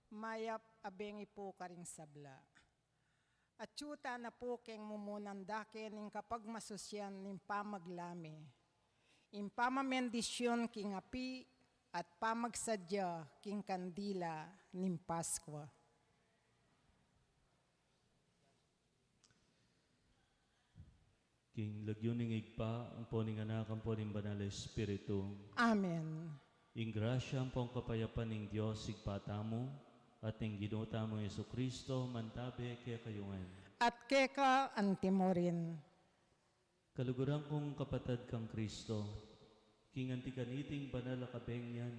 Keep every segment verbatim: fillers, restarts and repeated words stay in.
Mayap a bengi pu karing sabla. Atyu tana pu king mumunang dake ning kapagmasusyan ning pamaglame, ing pamamendisyun king api at pamagsadya king kandila ning Paskwa. King lagyu ning Ibpa, ampo ning Anak, ampo ning Banal a Espiritu. Amen. Ing grasya ampo ing kapayapan ning Dios Ibpa tamu, at ning Ginu tamung Jesucristo, mantabe kekayu ngan. At keka antimurin. Kaluguran kung kapatad kang Kristo, king anti kaniting banal a kabengyan,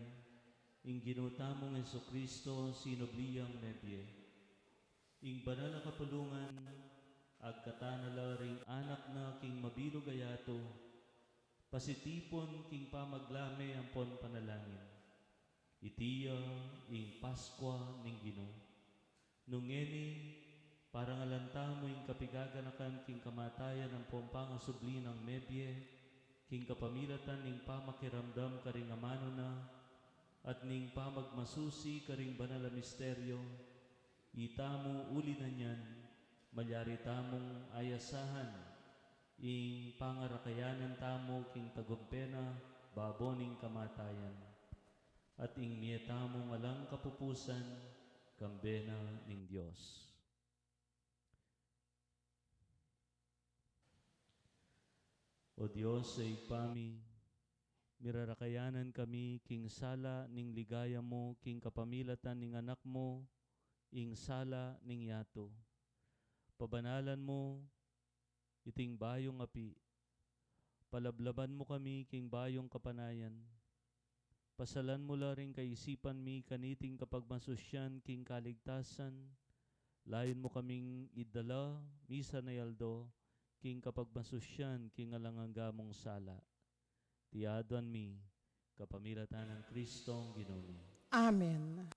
ing Ginu tamung Jesucristo sinubli yang mebie. Ing banal a kapulungan, agkatan na la ring anak na king mabilug a yatu, pasitipun king pamaglame ampon panalangin. Iti ya ing Paskwa ning Ginu. Nung ngeni, parangalan tamu ing kapigaganakan king kamatayan ampon pangasubli nang mebie, king kapamilatan ning pamakiramdam karing amanu na, at ning pamagmasusi karing banal a misteryo, itamu uli na nian, malyari tamung ayasahan ing pangarakayanan tamu king tagumpe na babo ning kamatayan, at ing mie tamung alang kapupusan kambe na ning Dios. O Dios a Ibpa mi, mirarakayanan kami king sala ning ligaya mu king kapamilatan ning Anak mu, ing sala ning yatu. Pabanalan mu iting bayung api, palablaban mu kami king bayung kapanayan. Pasalan mu la ring kaisipan mi kaniting kapagmasusyan king kaligtasan, layun mu kaming idala misan a aldo king kapagmasusyan king alang angga mung sala. Iti aduan mi kapamilatan nang Kristong Ginu mi. Amen.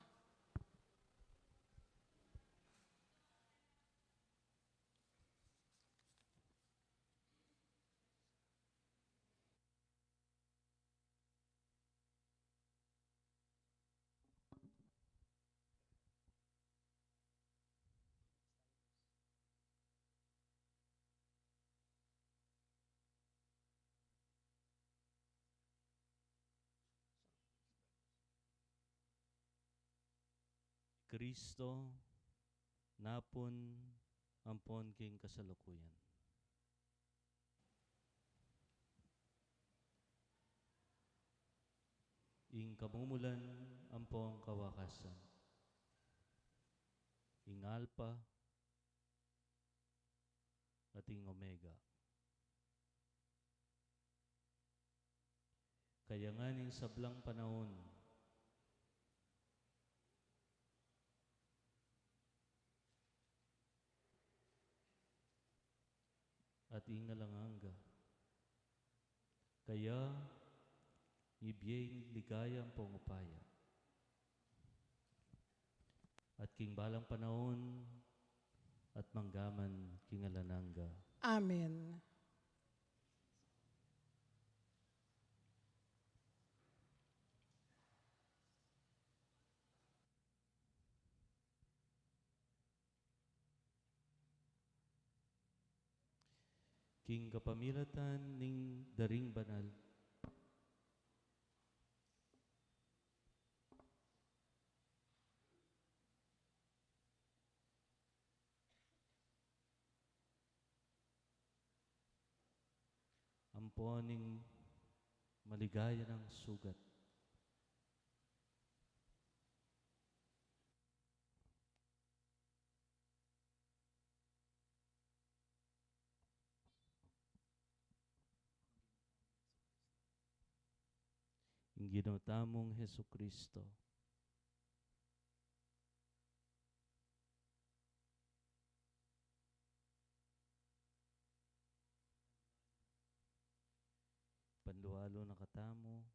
Kristo, napun ampon king kasalukuyan. Ing kamumulan ampong kawakasan. Ing Alpha at ing Omega. Kaya ngan ing sablang panaun at ing alang angga. Kaya, ibie ing ligaya ampong upaya. At king balang panaun, at manggaman king alang angga. Amen. King kapamilatan ning daring banal. Ampo ning maligaya nang sugat. Ing Ginu tamung Jesucristo. Panlualu na katamu.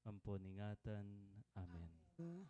Ampon ingatan. Amen. Amen.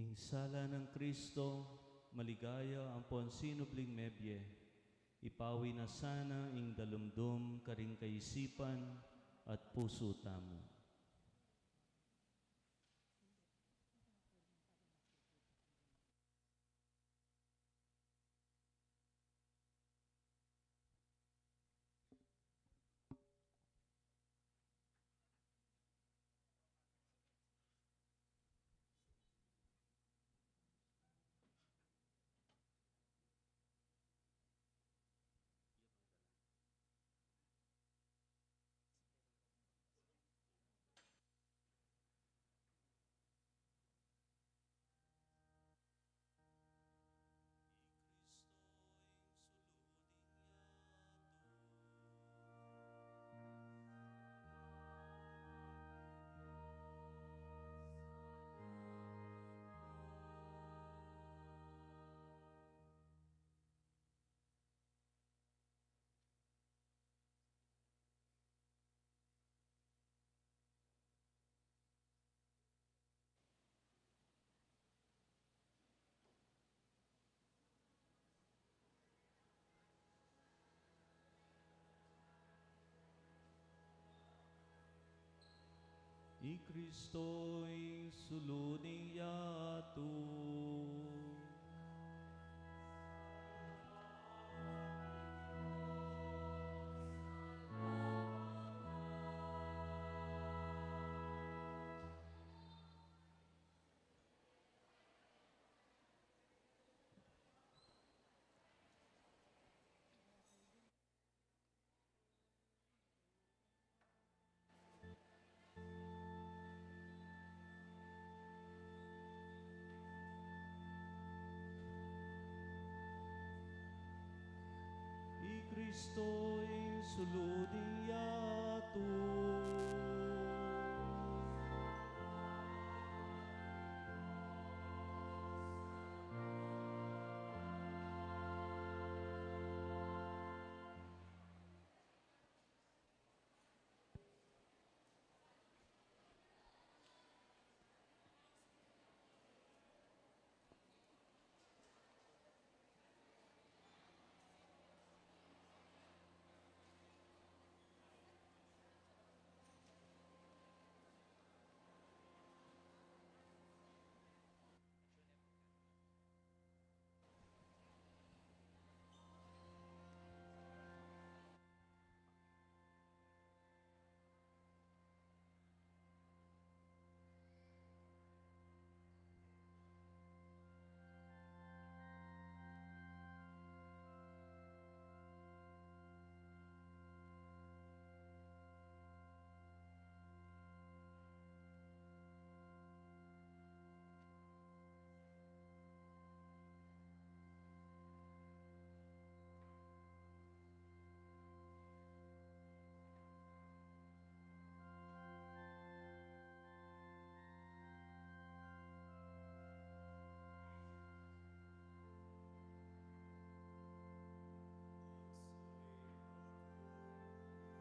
Ing sala nang Kristo, maligaya ampon sinubling mebie, ipawi na sana ing dalumdum karing kaisipan at pusu tamu. I Kristo ing sulu ning yatu. I Kristo ing sulu ning yatu.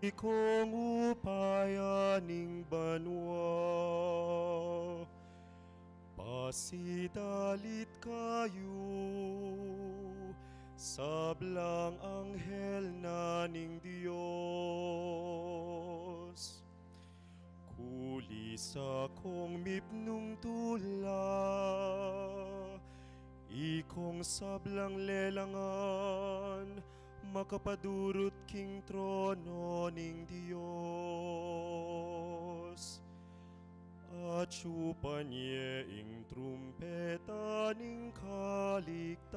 Ikong upaya ning banua, pasidalit kayu sablang anghel na ning Dios. Kulisa kong mipnung tula, ikong sablang lelangan makapadurut king trono ning Dios. Atyupan ye ing trumpeta ning kaligtasan.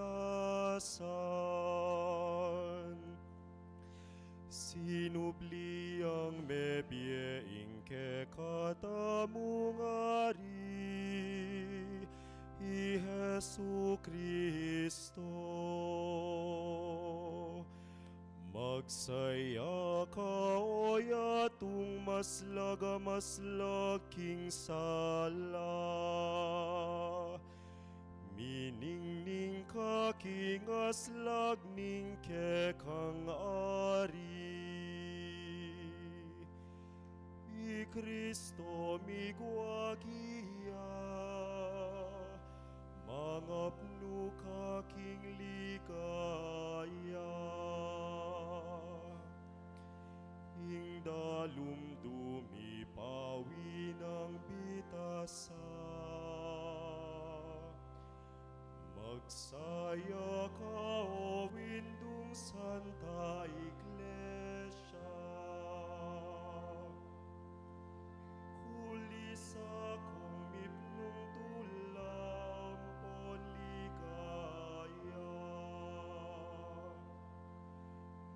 Sinubli yang mebie ing kekatamung Ari, i Jesu Kristo. Magsaya ka, o yatung maslag a maslag king sala. Miningning ka king aslag ning kekang Ari. I Kristo migwagi ya, Saya ka, o indung Santa Iglesia, kulisa kung mipnung tula ampon ligaya.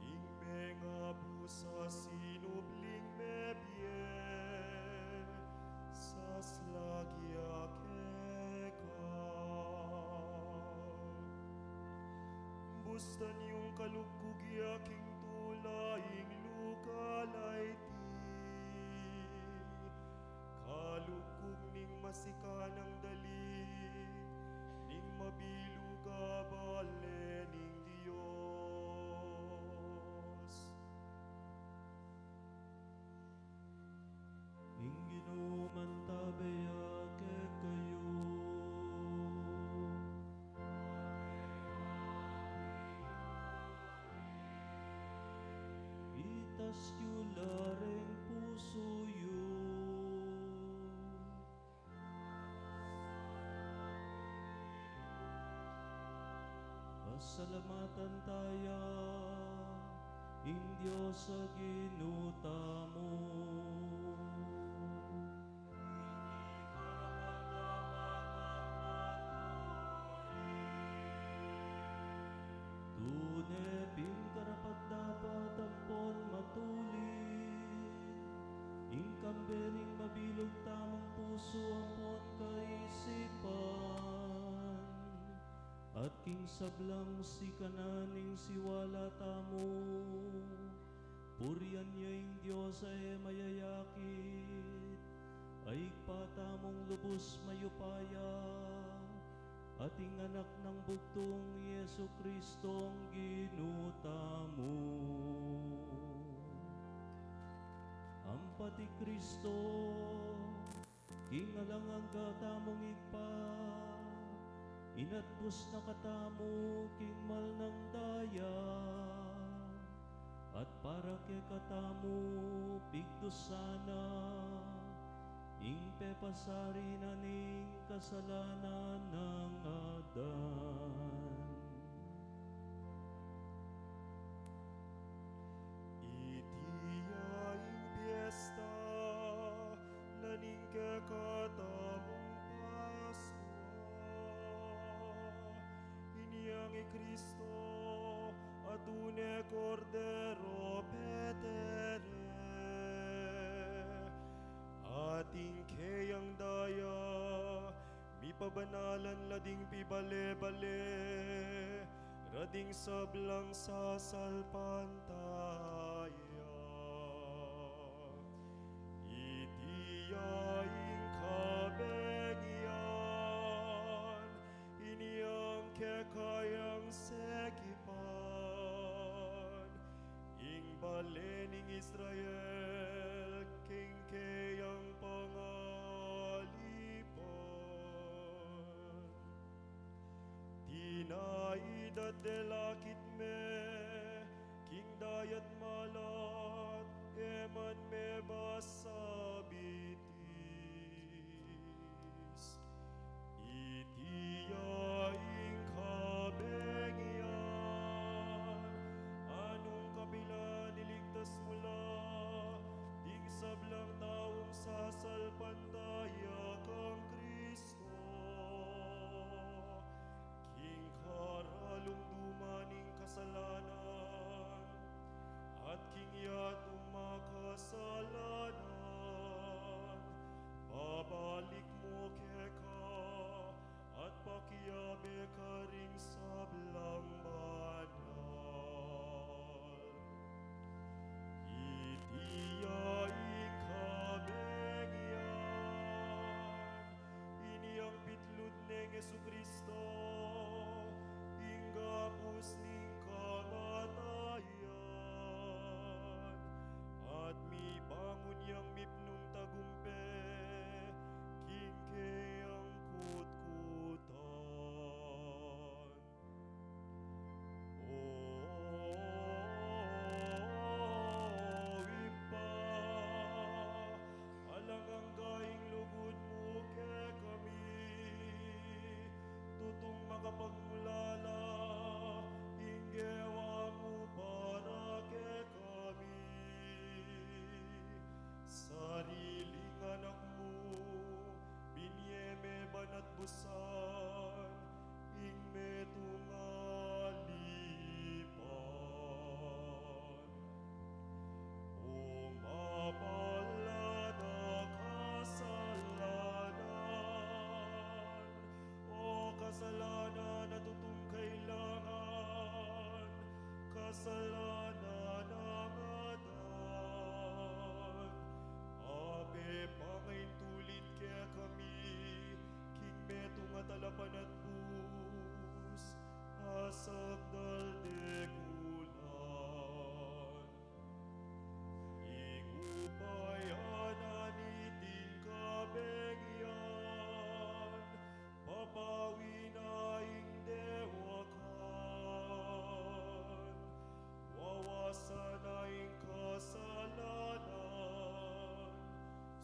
Ing mengabusa sinubling mebie, saslagia keka. Bustan yung kalugkug ya king tula ing lugal a iti, kalugkug ning masikanang dali ning mabilug a bale ning Dios. Ing Ginu mantabe ya kekayu. Itas yu la ring pusu yu. Pasalamatan taya ing Dios a Ginu tamu. Tune pin karapat-dapat ampon matulid ing kambe ning mabilug tamung pusu ampon kaisipan, at king sablang sikanan ning siwala tamu, purian ya ing Dios a e mayayakit, a Ibpa tamung lubus mayupaya, at ing Anak nang bugtung, i Jesu-Cristong Ginu tamu. Ampat i Cristo, king alang angga tamung Ibpa, inatbus na katamu king mal nang daya, at para kekatamu pigdusan na ing pepasari na ning kasalanan nang adan. Iti ya ing piesta na ning kekatamung Paskua, inyang i Cristo a tune Kordero petere, at ing keyang daya mipabanalan la ding pibale-bale ra ding sablang sasalpantaya. Iti ya ing kabeng yan, inyang kekayang sekipan ing bale ning Israel king keyang pangalipan. Tinaid at delakit me king dayat malat, e man me masabitis. Iti ya ing kabeng yan, a nung kapilan iligtas mu la ding sablang taung sasalpantaya kang Cristo king karalumduman ning kasalanan, at king yatung makasalanan, babalik mu keka, at pakiabe karing sablang banal. Iti ya ing kabeng yan, inyang pitlud neng Jesu-Cristo, ing gabus ning kamatayan, at mibangun yang mipnung tagumpe king keyang kutkutan. O Ibpa, alang angga ing lugud mu kekami, Talapan at bus, asap dal de gulan. Ing upaya na niting kabengyan, papawi na ing dewakan, wawasan na ing kasalanan,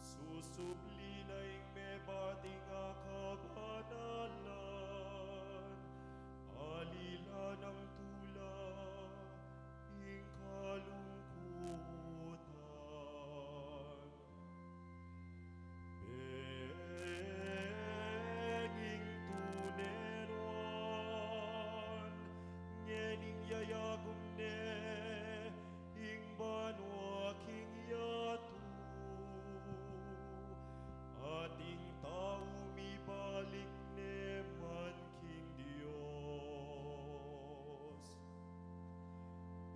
susubli na ing mebating a kabanalan, alila nang tula ing kalungkutan. Beng ing tune nuan, ngening yayagum ne ing banua king yatu, at ing tau mibalik ne man king Dios.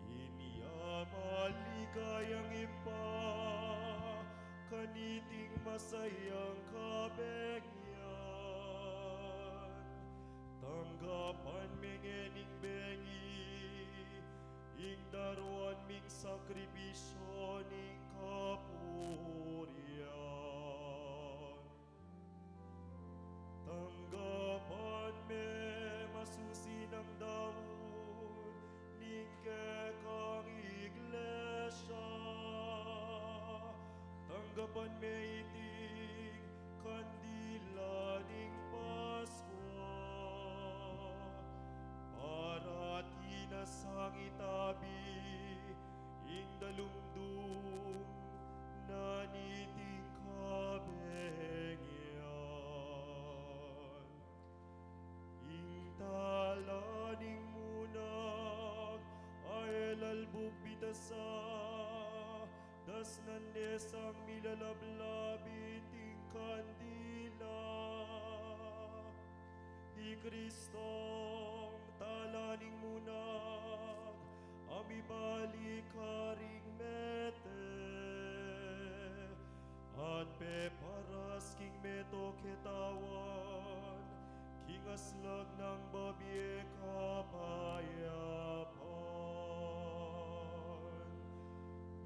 Inya maligayang Ibpa, kaniting masayang kabengyan, tanggapan me ngening bengi ing daruan ming sakripisyu ning kapurian. Tanggapan me masusi nang daun ning kekang iglesia. Tanggapan me iting kandila ning Paskua, para atin a sangitabi ing dalumdum na niting kabengyan. Ing tala ning munag a e lalbuk bitasa, dasnan ne sang milalablab iting kandila. I Kristong tala ning munag a mibalik karing mete, at peparas king meto ketawan king aslag nang babie kapayapan.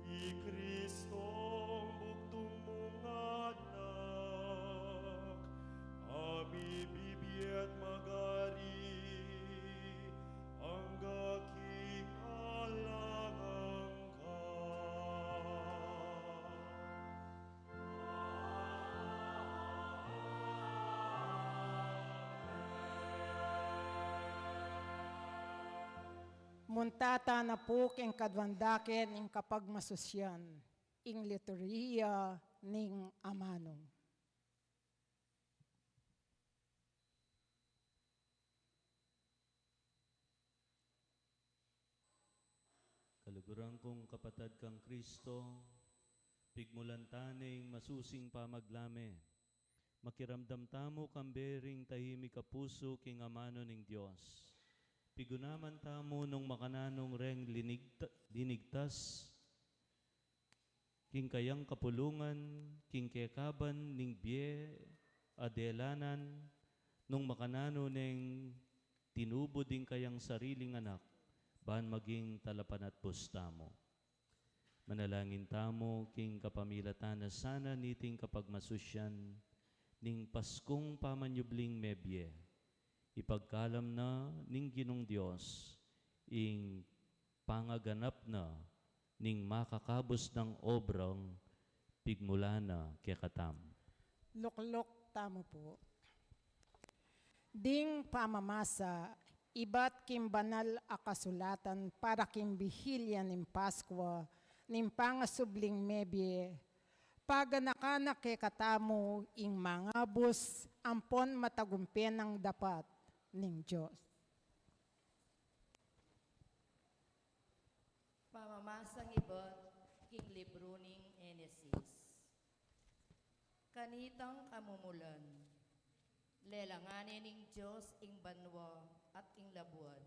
I Kristong bugtung mung anak, a mibibie at magari angga king alang angga. Munta ta na pu king kaduang dake ning kapagmasusyan, ing liturhiya ning amanu. Kaluguran kung kapatad kang Kristo, pigmulan ta ning masusing pamaglame. Makiramdam tamu kambe ring tahimik a pusu king amanu ning Dios. Pigunaman tamu nung makananu reng linigta-, linigtas king kayang kapulungan, king kekaban ning bie a delanan, nung makananu neng tinubu ding kayang sariling anak, ban maging talapanatbus tamu. Manalangin tamu king kapamilatan na sana niting kapagmasusyan ning Paskung pamanyubling mebie. Ipagkalam na ning Ginung Dios ing pangaganap na ning makakabus nang obrang pigmula na kekatamu. Lukluk tamu pu. Ding pamamasa ibat king banal a kasulatan para king bihilya ning Paskua ning pangasubling mebie, paganakan na kekatamu ing mangabus ampon matagumpe nang dapat ning Dios. Pamamasang ibat king libru ning Henesis. Kanitang kamumulan, lelangan ne ning Dios ing banua at ing labuad.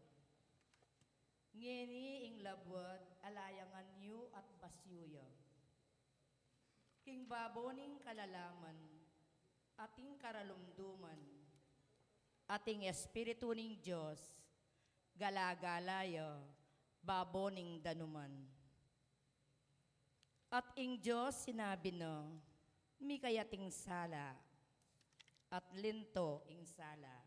Ngeni ing labuad alayangan yu at basyu ya. King babo ning kalalaman at ing karalumduman, At ing Espiritu ning Dios, gala-gala ya babo ning danuman. At ing Dios sinabi na, "Mikaya't ing sala, at linto ing sala."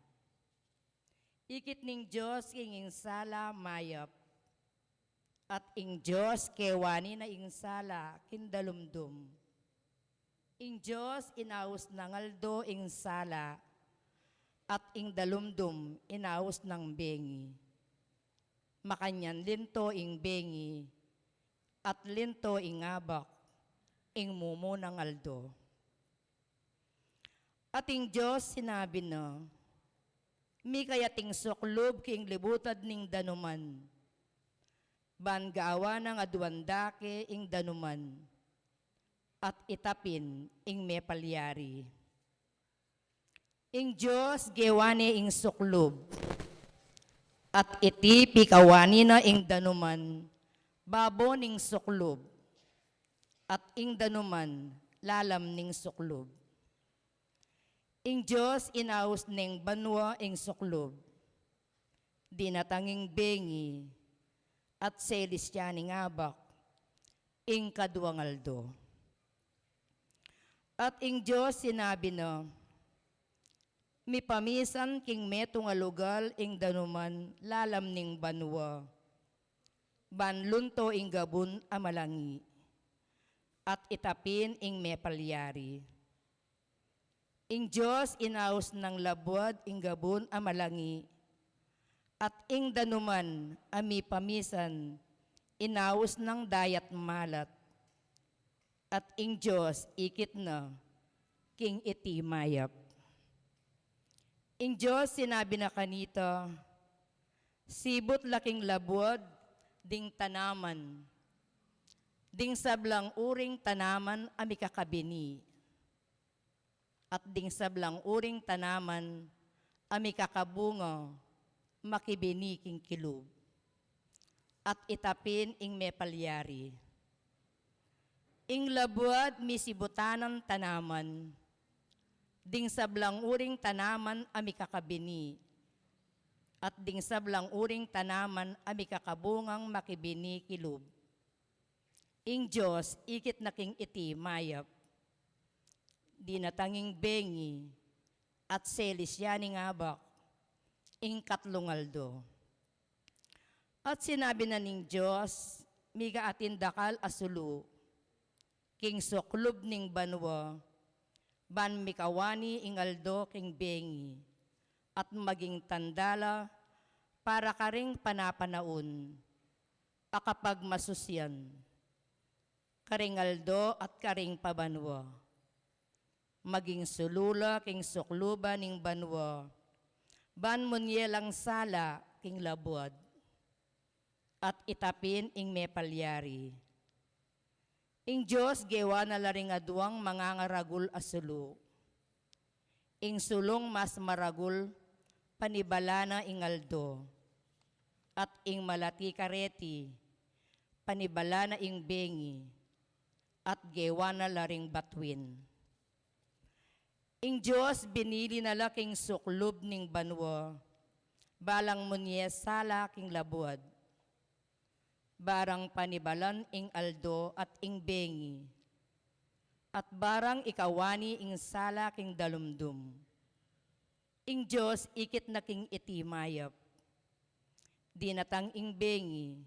Ikit ning Dios king ing sala mayap, at ing Dios kewani na ing sala king dalumdum. Ing Dios inaus nang aldo ing sala, at ing dalumdum inaus nang bengi. Makanyan linto ing bengi, at linto ing abak ing mumunang aldo. At ing Dios sinabi na, "Mikaya't ing suklub king libutad ning danuman, ban gawan nang aduan dake ing danuman, at itapin ing mepalyari." Ing Dios gewa ne ing suklub, at iti pikawani na ing danuman babo ning suklub, at ing danuman lalam ning suklub. Ing Dios inaus neng banua ing suklub. Dinatang ing bengi, at selis ya ning abak ing kaduang aldo. At ing Dios sinabi na, "Mipamisan king metung a lugal ing danuman lalam ning banua, ban lunto ing gabun a malangi, at itapin ing mepalyari." Ing Dios inaus nang labuad ing gabun a malangi, at ing danuman a mipamisan inaus nang dayat malat. At ing Dios ikit na king iti mayap. Ing Dios sinabi na kanita, "Sibut la king labuad ding tanaman, ding sablang uring tanaman a mikakabini, at ding sablang uring tanaman a mikakabunga makibini king kilub, at itapin ing mepalyari." Ing labuad misibutanan tanaman, ding sablang uring tanaman a mikakabini, at ding sablang uring tanaman a mikakabungang makibini kilub. Ing Dios ikit na king iti mayap. Dinatang ing bengi, at selis ya ning abak ing katlung aldo. At sinabi na ning Dios, "Mika atin dakal a sulu king suklub ning banua, ban mikawani ing aldo king bengi, at maging tanda la para karing panapanaun a kapagmasusian, karing aldo at karing pabanua. Maging sulu la king sukluban ning banua, ban munye lang sala king labuad, at itapin ing mepalyari." Ing Dios gewa na la ring aduang mangangaragul a sulu. Ing sulung mas maragul, panibala na ing aldo, at ing malati kareti, panibala na ing bengi, at gewa na la ring batuin. Ing Dios binili na la king suklub ning banua balang munye sala king labuad, barang panibalan ing aldo at ing bengi, at barang ikawani ing sala king dalumdum. Ing Dios ikit na king iti mayap. Dinatang ing bengi,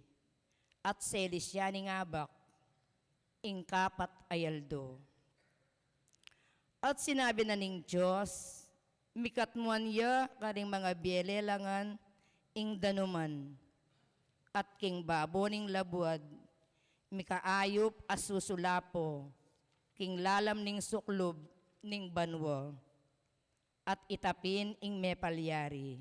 at selis ya ning abak ing kapat a aldo. At sinabi na ning Dios, "Mikatmuan ya karing mangabie lelangan ing danuman, at king babo ning labuad mikaayup a susulapo king lalam ning suklub ning banua, at itapin ing mepalyari."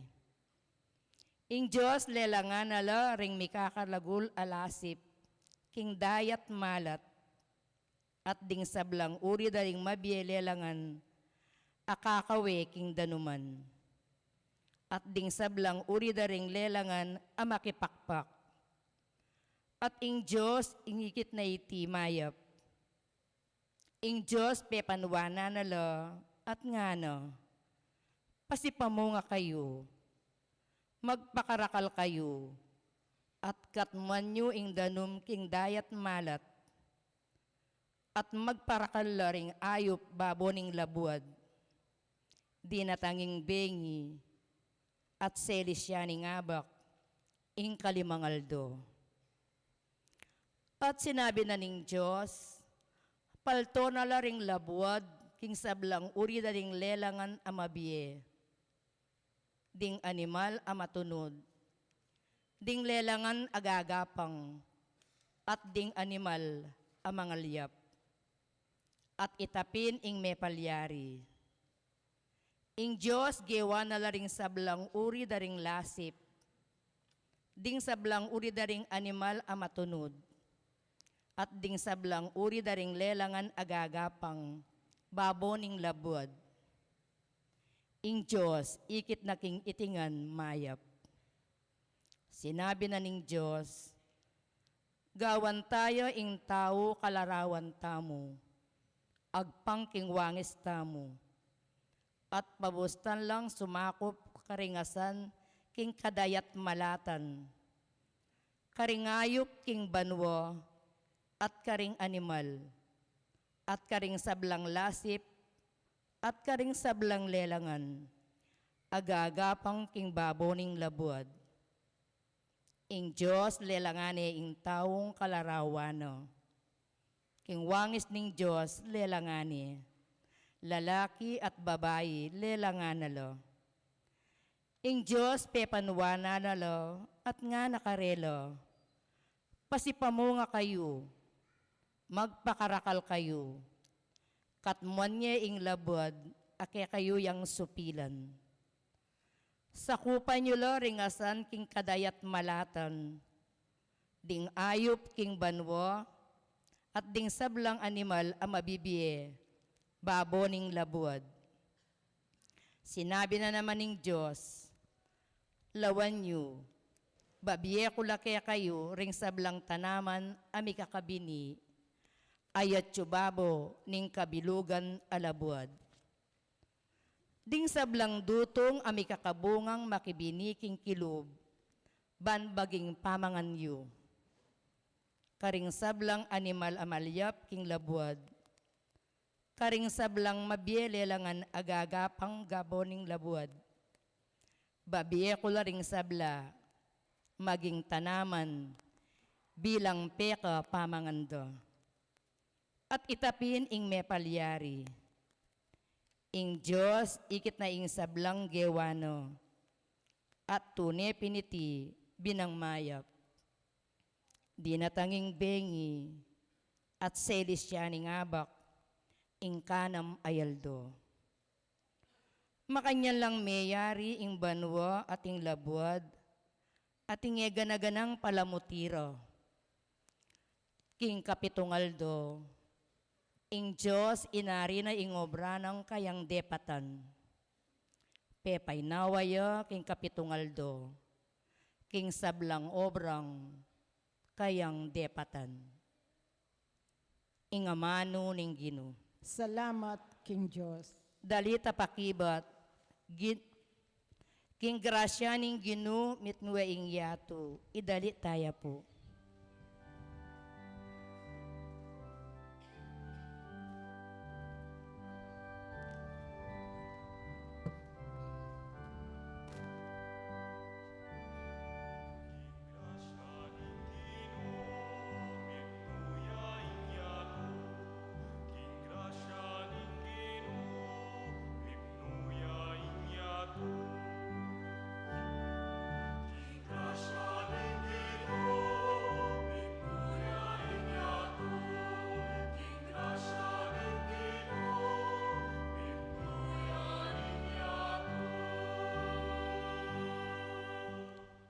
Ing Dios lelangan na la ring mikakaragul a lasip king dayat malat, at ding sablang uri da ring mabie lelangan a kakawe king danuman, at ding sablang uri da ring lelangan a makipakpak. At ing Dios ikit na iti mayap. Ing Dios pepanuanan na la at ngana, Pasipamunga kayu, magpakarakal kayu, at katmuan yu ing danum king dayat malat, at magparakal la ring ayup babo ning labuad. Dinatang ing bengi, at selis ya ning abak ing kalimang aldo. At sinabi na ning Dios, palto na la ring labuad king sablang uri da ring lelangan a mabie, ding animal a matunud, ding lelangan a gagapang, at ding animal a mangalyap, at ita pin ing mepalyari. Ing Dios gewa na la ring sablang uri da ring lasip, ding sablang uri da ring animal a matunud, at ding sablang uri da ring lelangan a gagapang babo ning labuad. Ing Dios ikit na king itingan mayap. Sinabi na ning Dios, gawan taya ing tau kalarawan tamu, agpang king wangis tamu, at pabustan lang sumakup karing asan king kadayat malatan, karing ayup king banua, at karing animal, at karing sablang lasip, at karing sablang lelangan a gagapang king babo ning labuad. Ing Dios lelangan ne ing taung kalarawan na. King wangis ning Dios lelangan ne. Lalaki at babai lelangan na la. Ing Dios pepanuanan na la at ngana karela, pasipamunga kayu, magpakarakal kayu, katmuan ye ing labuad a kekayu yang supilan. Sakupan yu la ring asan king kadayat malatan, ding ayup king banua, at ding sablang animal a mabibie babo ning labuad. Sinabi na naman ning Dios, lawan yu, babie ku la kekayu ring sablang tanaman a mikakabini, ayat yu babo ning kabilugan a labuad. Ding sablang dutung a mikakabungang makibini king kilub, ban maging pamangan yu. Karing sablang animal a malyap king labuad, karing sablang mabie lelangan a gagapang babo ning labuad, babie ku la ring sabla maging tanaman bilang peka pamangan da. At ita pin ing mepalyari. Ing Dios ikit na ing sablang gewa na, at tune pin iti binang mayap. Dinatang ing bengi, at selis ya ning abak ing kanam a aldo. Makanyan lang meyari ing banua at ing labuad, at ing e gana-ganang palamuti ra. King kapitung aldo, ing Dios inari na ing obra nang kayang depatan. Pepaynawa ya king kapitung aldo, king sablang obrang kayang depatan. Ing amanu ning Ginu. Salamat king Dios. Dalit a pakibat, Gin-, king grasya ning Ginu mitmu ing yatu, idalit taya pu.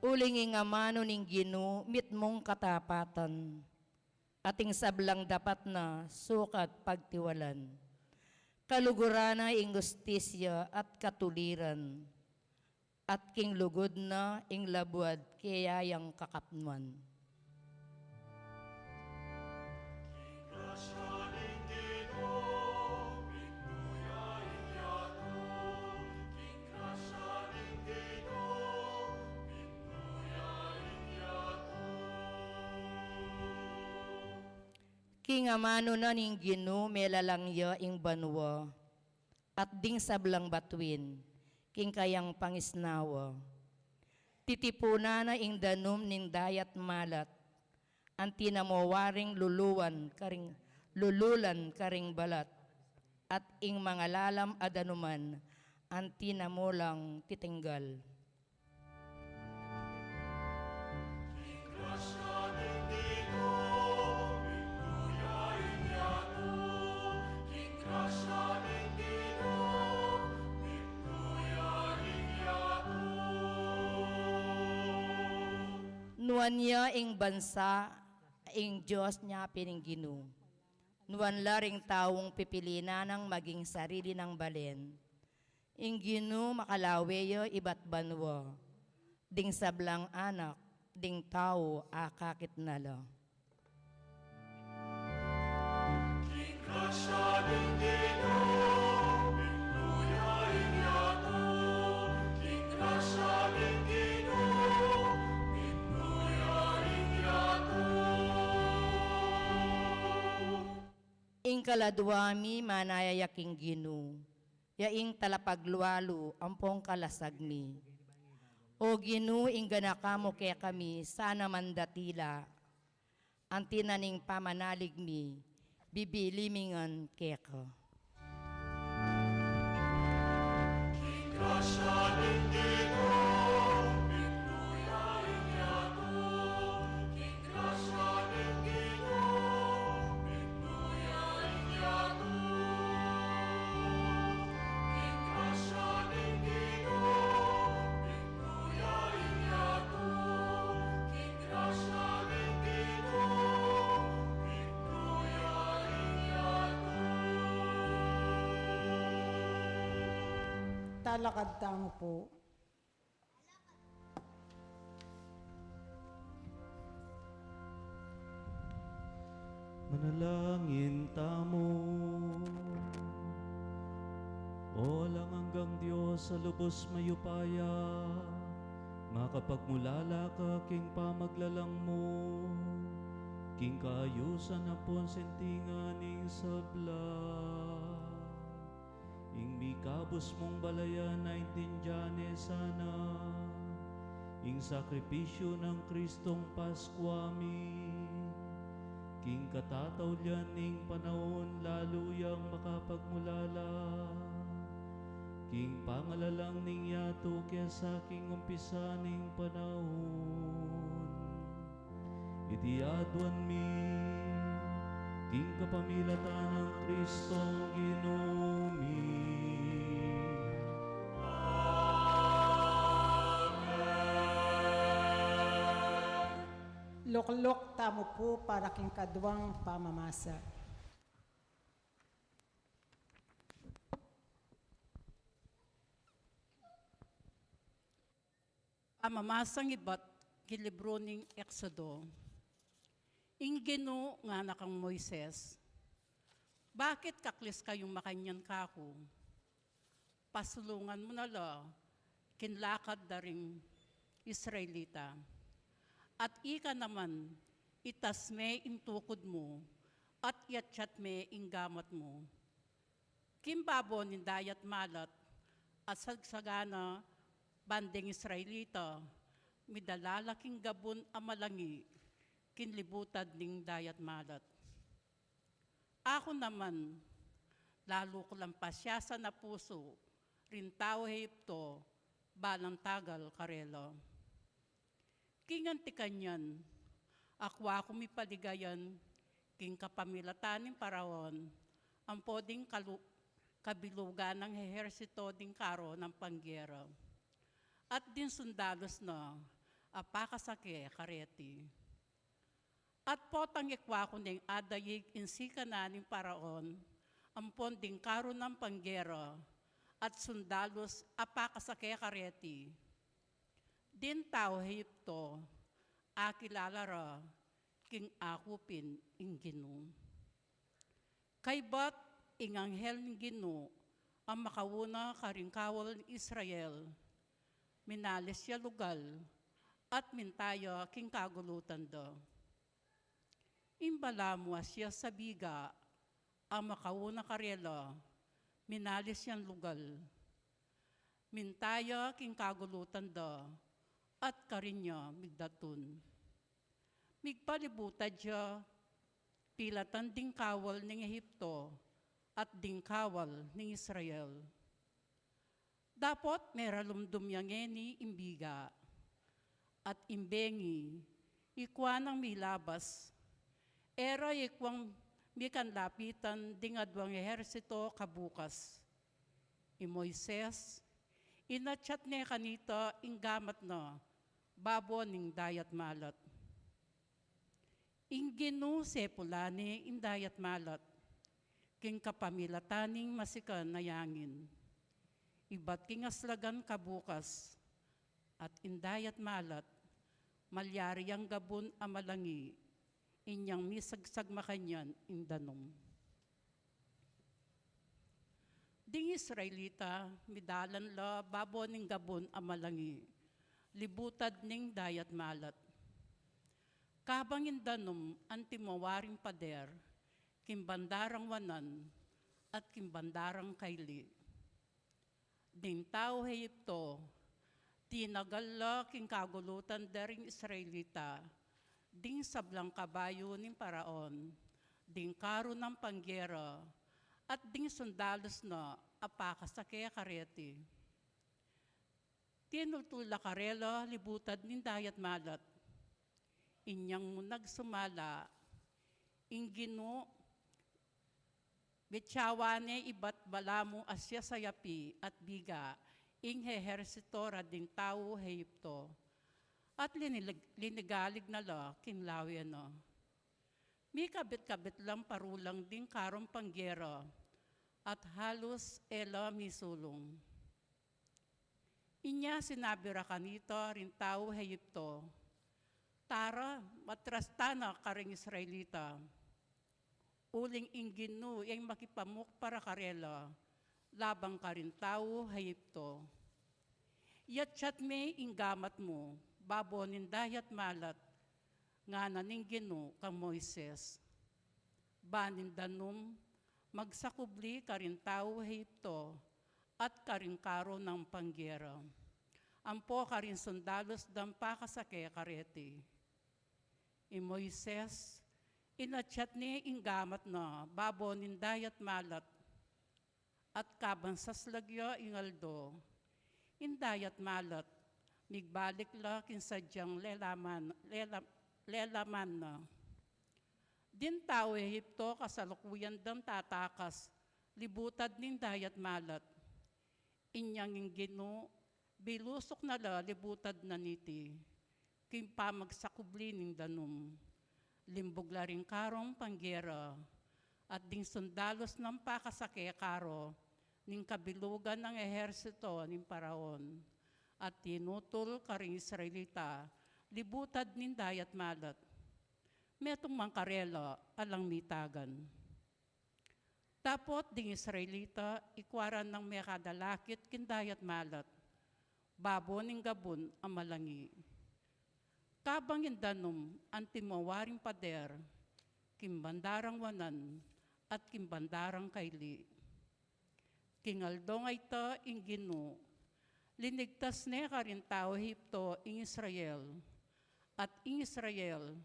Uling ing amanu ning Ginu mitmung katapatan, at ing sablang dapat na sukat pagtiwalan. Kaluguran na ing hustisya at katuliran, at king lugud na ing labuad keyang kakapnuan. King amanu na ning Ginu melalang ya ing banua, at ding sablang batuin, king kayang pangisnawa. Titipunan na ing danum ning dayat malat, anti na mo waring luluan karing, lululan karing balat, at ing mangalalam a danuman, anti na mo lang titinggal. King grasya ning Ginu, mitmu ya ing yatu. King grasya ning Ginu, mitmu ya ing yatu. Nuan ya ing bansa, ing Dios nia pin ing Ginu. Nuan la ring taung pipilinan nang maging sarili nang balen. Ing Ginu makalawe ya ibat banua, ding sablang anak, ding tau akakit na la. King grasya ning Ginu, mitmu ya ing yatu. King grasya ning Ginu, mitmu ya ing yatu. Ing kaladua mi manaya ya king Ginu, ya ing talapaglualu ampong kalasag mi. O Ginu, ing ganaka mu kekami sana mandatila, anti na ning pamanalig mi, bibili mi ngan keka. King grasya ning Ginu, mitmu ya ing yatu. King grasya ning Ginu, mitmu ya ing yatu. King grasya ning Ginu, mitmu ya ing yatu. King grasya ning Ginu, mitmu ya ing yatu. Talakad tamu pu. Manalangin tamu. O alang anggang Dios a lubos mayupaya, makapagmulala ka king pamaglalang mu, king kaayusan ampon sentingan ning sabla. Ing mikabus mung balayan a intindian ne sana ing sakripisyu nang Kristong Paskua mi. King katataulian ning panaun lalu yang makapagmulala king pangalalang ning yatu kesa king umpisa ning panaun. Iti aduan mi king kapamilatan nang Kristong Ginu mi. Amen. Lukluk tamu pu para king kaduang pamamasa. Pamamasang ibat king libru ning Exodo. Ing Ginu ngana kang Moises, "Bakit kaklis kayung makanyan kaku? Pasulungan mu na la king lakad da ring Israelita. At ika naman, itas me ing tukud mu, at iatyat me ing gamat mu king babo ning dayat malat, at sagsagan na ban ding Israelita, midala la king gabun a malangi king libutad ning dayat malat. Aku naman, lalu ku lang pasiasan a pusu ring tau Ehipto, balang tagal karela. King anti kanyan, akua ku mipaligayan king kapamilatan ning Faraon ampo ding kalu-, kabilugan nang ehersito ding karu nang panggera, at ding sundalus na a pakasake kareti. At potang ikua ku neng adaig ing sikanan ning Faraon ampon ding karu nang panggera at sundalus a pakasake kareti, ding tau Ehipto akilala ra king aku pin ing Ginu." Kaybat ing anghel ning Ginu a makauna karing kawal ning Israel, minalis ya lugal at minta ya king kagulutan da. Ing balamu a sia sa biga a makauna karela, minalis yang lugal. Minta ya king kagulutan da, at karin ya migdatun. Migpalibutad ya, pilatan ding kawal ning Ehipto at ding kawal ning Israel. Dapot meralumdum ya ngeni ing biga, at ing bengi ikua nang milabas. E ra ikuang mikanlapitan ding aduang ehersito kabukas. I Moises, inatyat ne kanita ing gamat na babo ning dayat malat. Ing Ginu sepulan ne ing dayat malat king kapamilatan ning masikan a yangin, ibat king aslagan kabukas, at ing dayat malat malyari yang gabun a malangi, inyang misagsag makanyan ing danum. Ding Israelita, midalan la babo ning gabun a malangi, libutad ning dayat malat. Kabang ing danum anti mawaring pader king bandarang wanan at king bandarang kaili. Ding tau Ehipto, tinagal la king kagulutan da ring Israelita, ding sablang kabayu ning Paraon, ding karu nang panggera, at ding sundalus na a pakasake kareti. Tinultul la karela libutad ning dayat malat. Inyang mu nagsumala ing Ginu, bityawan ne ibat balamu a sia sayapi at biga ing hehersito ra ding tau Ehipto, at linilig-, linigalig na la king lawe na. Mikabit-kabit lang parulang ding karung panggera, at halus e la misulung. Inya sinabi ra kanita ring tau Ehipto, "Tara, matras tana karing Israelita, uling ing Ginu yang makipamuk para karela laban karing tau Ehipto. Yatyat me ing gamat mu babo ning dayat malat," ngana ning Ginu kang Moises. Ban ing danum magsakubli karing tau Ehipto at karing karu nang panggera, ampo karing sundalus dang pakasake kareti. I Moises, inatyat ne ing gamat na babo ning dayat malat, at kabang saslag ya ing aldo, ing dayat malat migbalik la king sadyang lelaman, lela-, lelaman na. Ding tau Ehipto kasalukuyan dang tatakas libutad ning dayat malat. Inyang ing Ginu bilusuk na la libutad na niti king pamagsakubli ning danum. Limbug la ring karung panggera at ding sundalus nang pakasake karu ning kabilugan nang ehersito ning Paraon, at tinutul karing Israelita libutad ning dayat malat. Metung man karela alang mitagan. Dapot ding Israelita ikua ra nang mekadalakit king dayat malat, babo ning gabun a malangi. Kabang ing danum anti mawaring pader king bandarang wanan at king bandarang kaili. King aldong a ita ing Ginu, linigtas ne karing tau Ehipto ing Israel, at ing Israel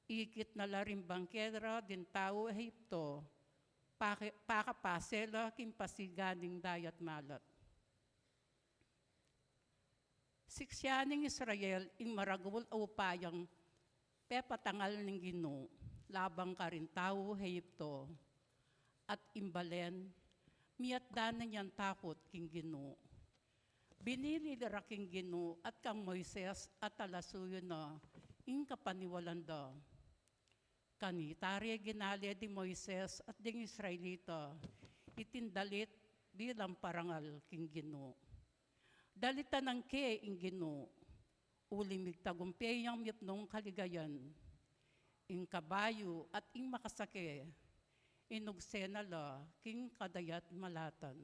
ikit na la ring bangked ra ding tau Ehipto, pake-, pakapase la king pasigan ning dayat malat. Siksian ning Israel ing maragul a upayang pepatangal ning Ginu laban karing tau Ehipto, at ing balen miatdan na yang takut king Ginu. Binili la king Ginu at kang Moises a talasuyu na ing kapaniwalan da. Kanita re ginale ding Moises at ding Israelita iting dalit bilang parangal king Ginu. Dalitan nang ke ing Ginu, uling migtagumpe yang mipnung kaligayan. Ing kabayu at ing makasake, inugse na la king kadayat malatan.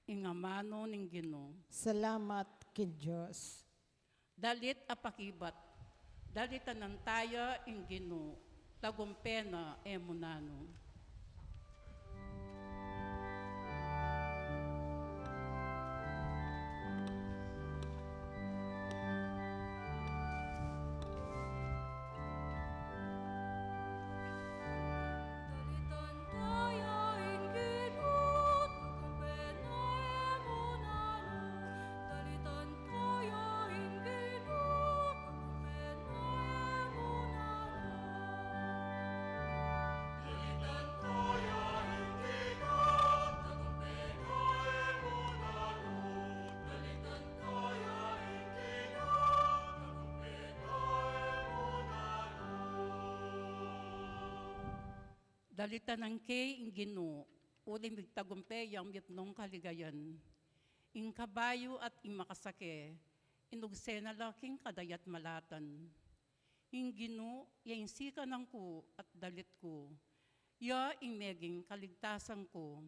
Ing amanu ning Ginu. Salamat king Dios. Dalit a pakibat. Dalitanan taya ing Ginu, tagumpe na e mu nanu. Dalitanan ke ing Ginu, uling migtagumpe yang mitmung kaligayan. Ing kabayu at ing makasake, inugse na la king kadayatmalatan. Ing Ginu, ya ing sikanan ku at dalit ku, ya ing meging kaligtasan ku,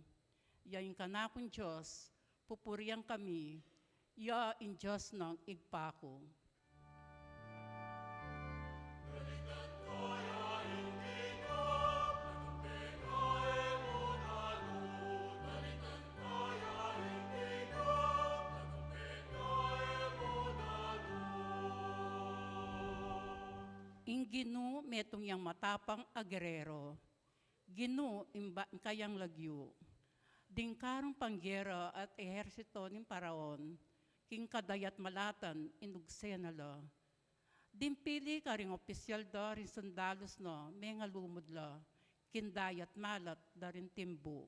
ya ing kanakung Dios, pupurian kami, ya ing Dios nang Ibpa ku. Ing Ginu metung yang matapang a gerero. Ginu, imbat kayang lagyu. Ding karung panggera at ehersito ning Paraon, king kadayatmalatan inugse na la. Ding pili karing opisyal da ring sundalus na mengalumud la, king dayatmalat da ring timbu.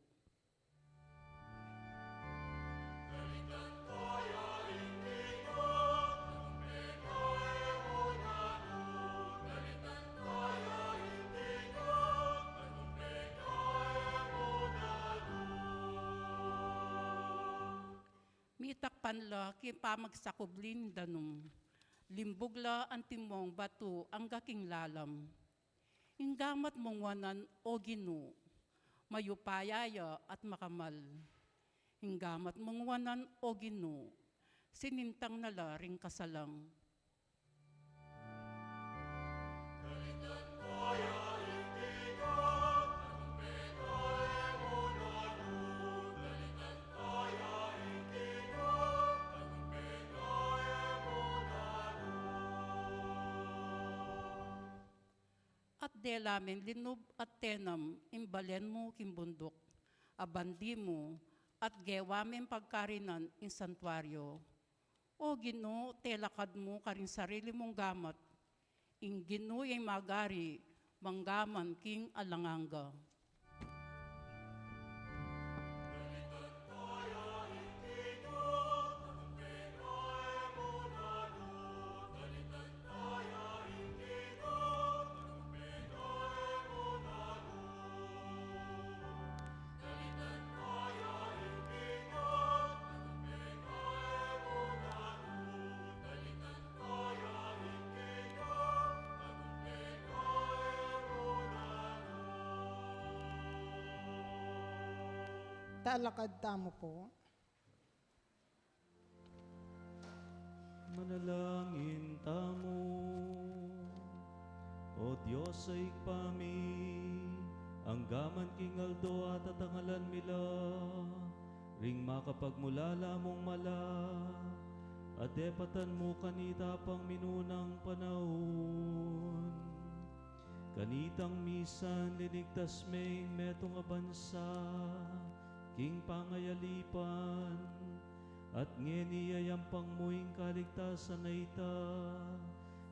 Mitakpan la king pamagsakubling danum. Limbug la antimong batu angga king lalam. Ing gamat mung wanan, O Ginu, mayupaya ya at makamal. Ing gamat mung wanan, O Ginu, sinintang na la ring kasalang. At dela meng linub at tenam ing balen mu king bunduk a bandi mu, at gewa meng pagkarinan ing santuario. O Ginu, telakad mu karing sarili mung gamat, ing Ginu ya ing magari manggaman king alang angga. Talakad tamu pu. Manalangin tamu. O Dios a Ibpa mi, anggaman king aldo atatangalan mi la ring makapagmulala mung mala a depatan mu kanita pang minunang panaun. Kanitang misan linigtas me ing metung a bansa king pangayalipan, at ngeni yayampang mu ing kaligtasan a ita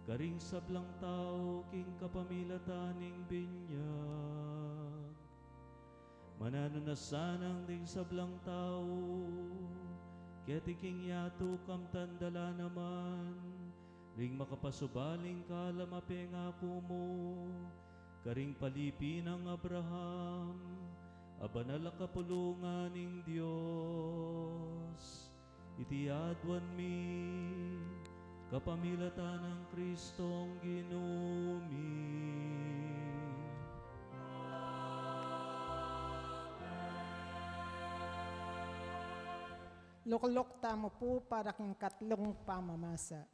karing sablang tau king kapamilatan ning binyag. Mananu na sanang ding sablang tau keti king yatu kamtan da la naman ring makapasubaling kalam a pengaku mu karing palipi nang Abraham a banal a kapulungan ning Dios. Iti aduan mi kapamilatan nang Kristong Ginu mi. Lukluk tamu pu para king katlung pamamasa.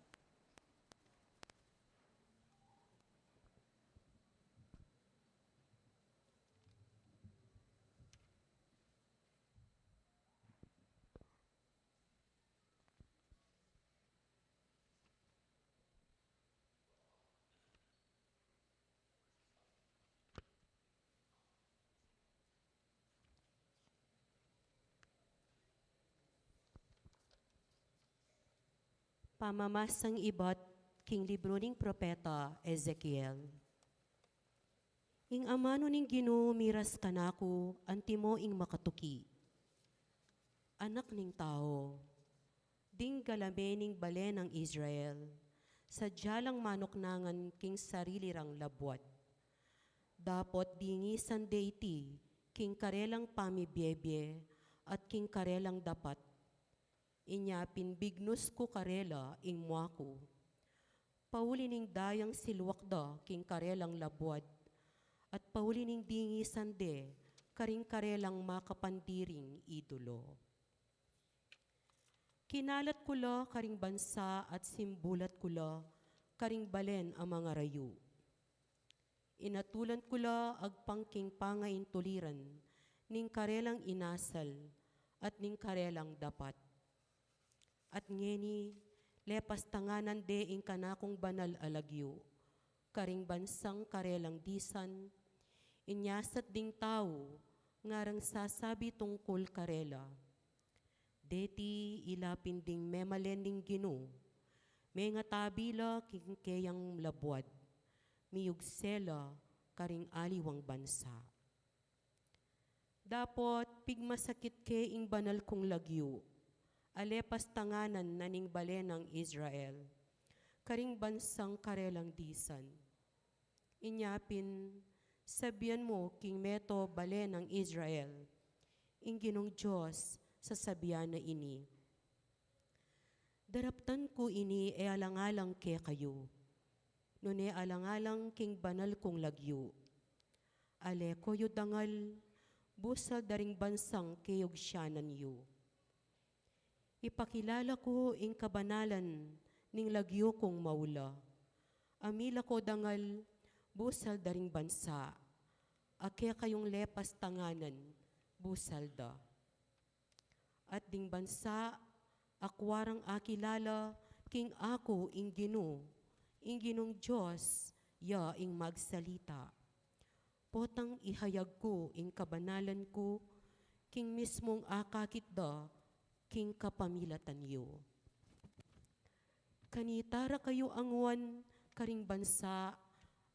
Pamamasang ibat king libru ning propeta Ezekiel. Ing amanu ning Ginu miras kanaku, antimo ing makatuki. Anak ning tau, ding galame ning bale nang Israel, sadya lang manuknangan king sarili rang labuad. Dapot dingisan de iti king karelang pamibiebie at king karelang dapat. Inya pin bignus ku karela ing mua ku, pauli ning dayang siluak da king karelang labuad, at pauli ning dingisan de karing karelang makapandiring idolo. Kinalat ku la karing bansa at simbulat ku la karing balen a mangarayu. Inatulan ku la agpang king pangaintuliran ning karelang inasal at ning karelang dapat. At ngeni, lepas tanganan de ing kanakung banal a lagyu karing bansang karelang disan, inyasat ding tau ngarang sasabi tungkul karela, "Deti ila pin ding memalen ning Ginu, mengatabi la king keyang labuad, miyugse la karing aliwang bansa." Dapot pigmasakit ke ing banal kung lagyu a lepas tanganan na ning bale nang Israel karing bansang karelang disan. Inya pin, sabian mu king meto bale nang Israel, ing Ginung Dios sasabian na ini: Daraptan ku ini e alang-alang kekayu, nune alang-alang king banal kung lagyu. Ale ko yu dangal, busal da ring bansang keyugsianan yu. Ipakilala ku ing kabanalan ning lagyu kung maula. A mila ko dangal, busal da ring bansa, a kekayung lepas tanganan, busal da. At ding bansa, akua rang akilala king aku ing Ginu, ing Ginung Dios ya ing magsalita. Potang ihayag ku ing kabanalan ku king mismung akakit da king kapamilatan yu. Kanita ra kayu anguan karing bansa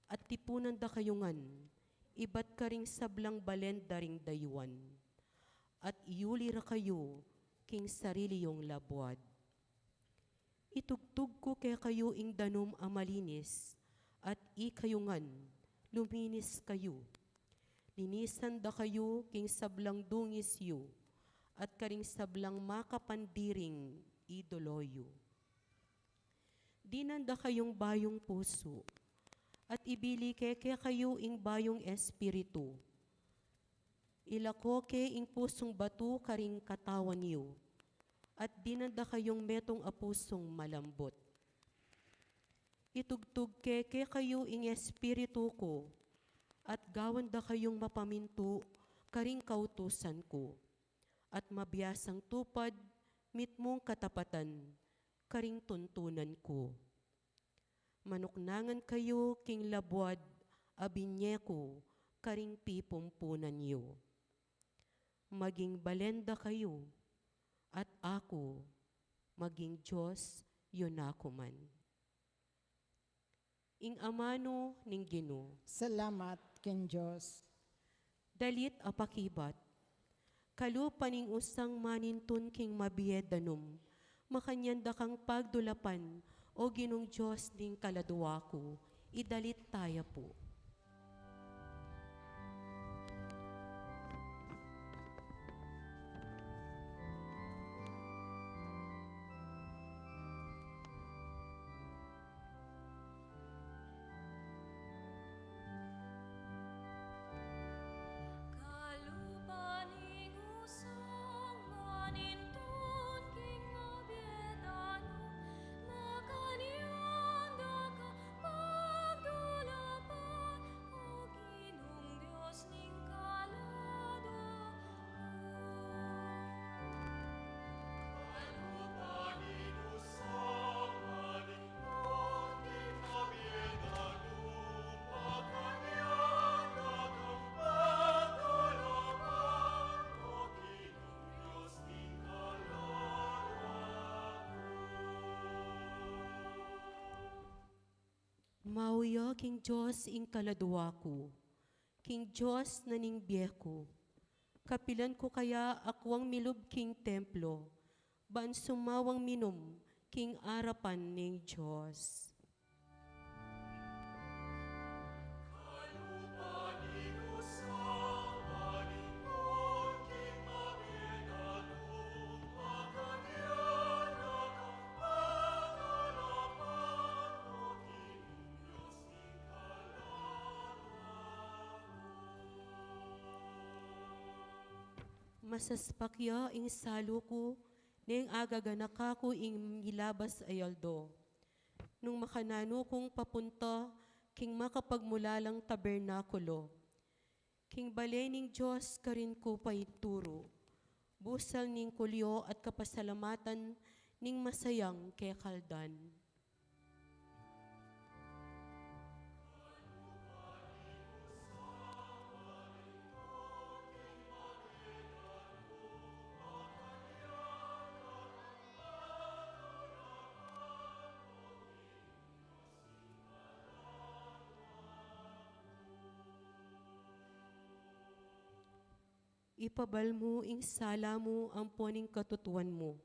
at tipunan da kayu ngan ibat karing sablang balen da ring dayuan, at iyuli ra kayu king sarili yung labuad. Itugtug ku kekayu ing danum a malinis, at ikayu ngan luminis kayu. Linisan da kayu king sablang dungis yu at karing sablang makapandiring idolo yu. Dinan da kayung bayung pusu, at ibili ke kekayu ing bayung espiritu. Ilako ke ing pusung batu karing katawan yu, at dinan da kayung metung a pusung malambut. Itugtug ke kekayu ing espiritu ku, at gawan da kayung mapamintu karing kautusan ku, at mabiasang tupad mitmung katapatan karing tuntunan ku. Manuknangan kayu king labuad a binye ku karing pipumpunan yu. Maging balen da kayu, at aku maging Dios yu na ku man. Ing amanu ning Ginu. Salamat king Dios. Dalit a pakibat. Kalupa ning usang manintun king mabie danum, makanyan da kang pagdulapan, O Ginung Dios ning kaladua ku, idalit taya pu. Mauya king Dios ing kaladua ku, king Dios na ning bie ku. Kapilan ku kaya akwang milub king templo, ban sumawang minum king arapan ning Dios. Masaspak ya ing salu ku, neng agaganaka ku ing milabas a aldo. Nung makananu kung papunta king makapagmulalang tabernakulo, king bale ning Dios karin ku paituru, busal ning kulyo at kapasalamatan ning masayang kekaldan. Ipabal mu ing sala mu ampo ning katutuan mu,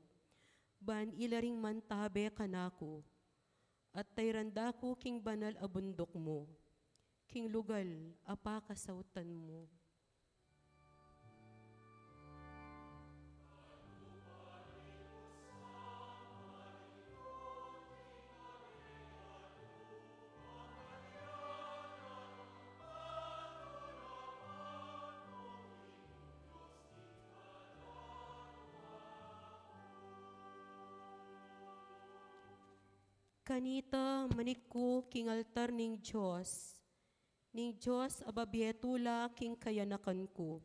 ban ila ring mantabe kanaku, at tayran da ku king banal a bunduk mu, king lugal a pakasautan mu. Kanita manikku king altar ning Dios, ning Dios a babie tula king kayanakan ku.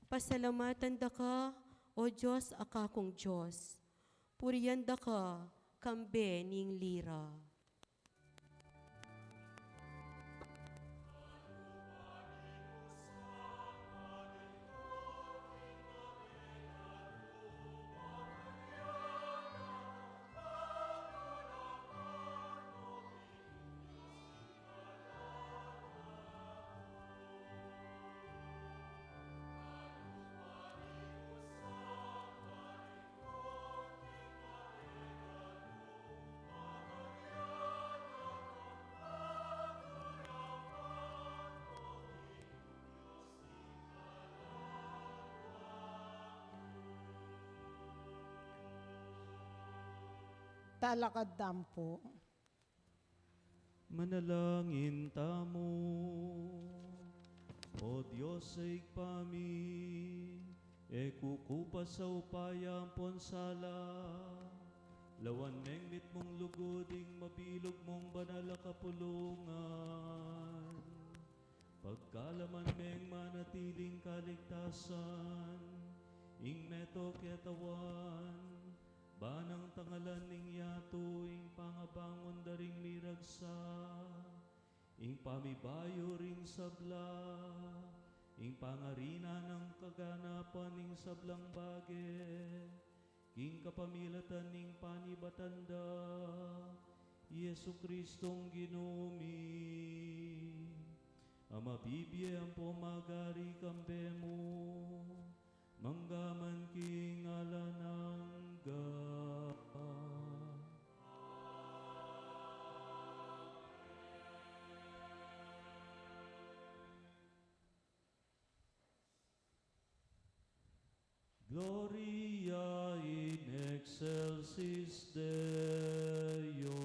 Pasalamatan da ka, O Dios a kakung Dios, purian da ka kambe ning lira. Talakad tamu pu. Manalangin tamu. O Dios a Ibpa mi, e ku ku pasaupayan ampon sala, lawan meng mitmung lugud ing mabilug mung banal a kapulungan. Pagkalaman meng manatiling kaligtasan ing meto ketawan, ban nang tangalan ning yatu ing pangabangun da ring miragsa, ing pamibayu ring sabla, ing pangarinan nang kaganapan ning sablang bage, king kapamilatan ning panibatan da, Jesucristong Ginu mi, a mabibie ampo magari kambe mu, mangga man king alang angga. Gloria in excelsis Deo.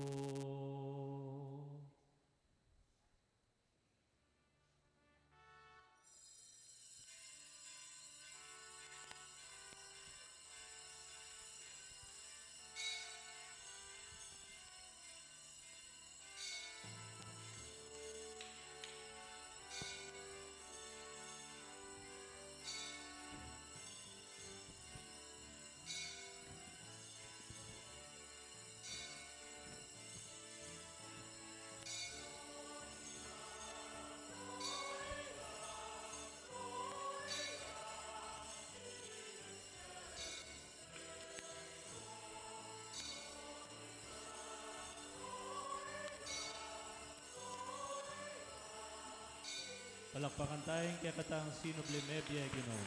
Palakpakan taya ing kekatang sinublim a bie Ginu.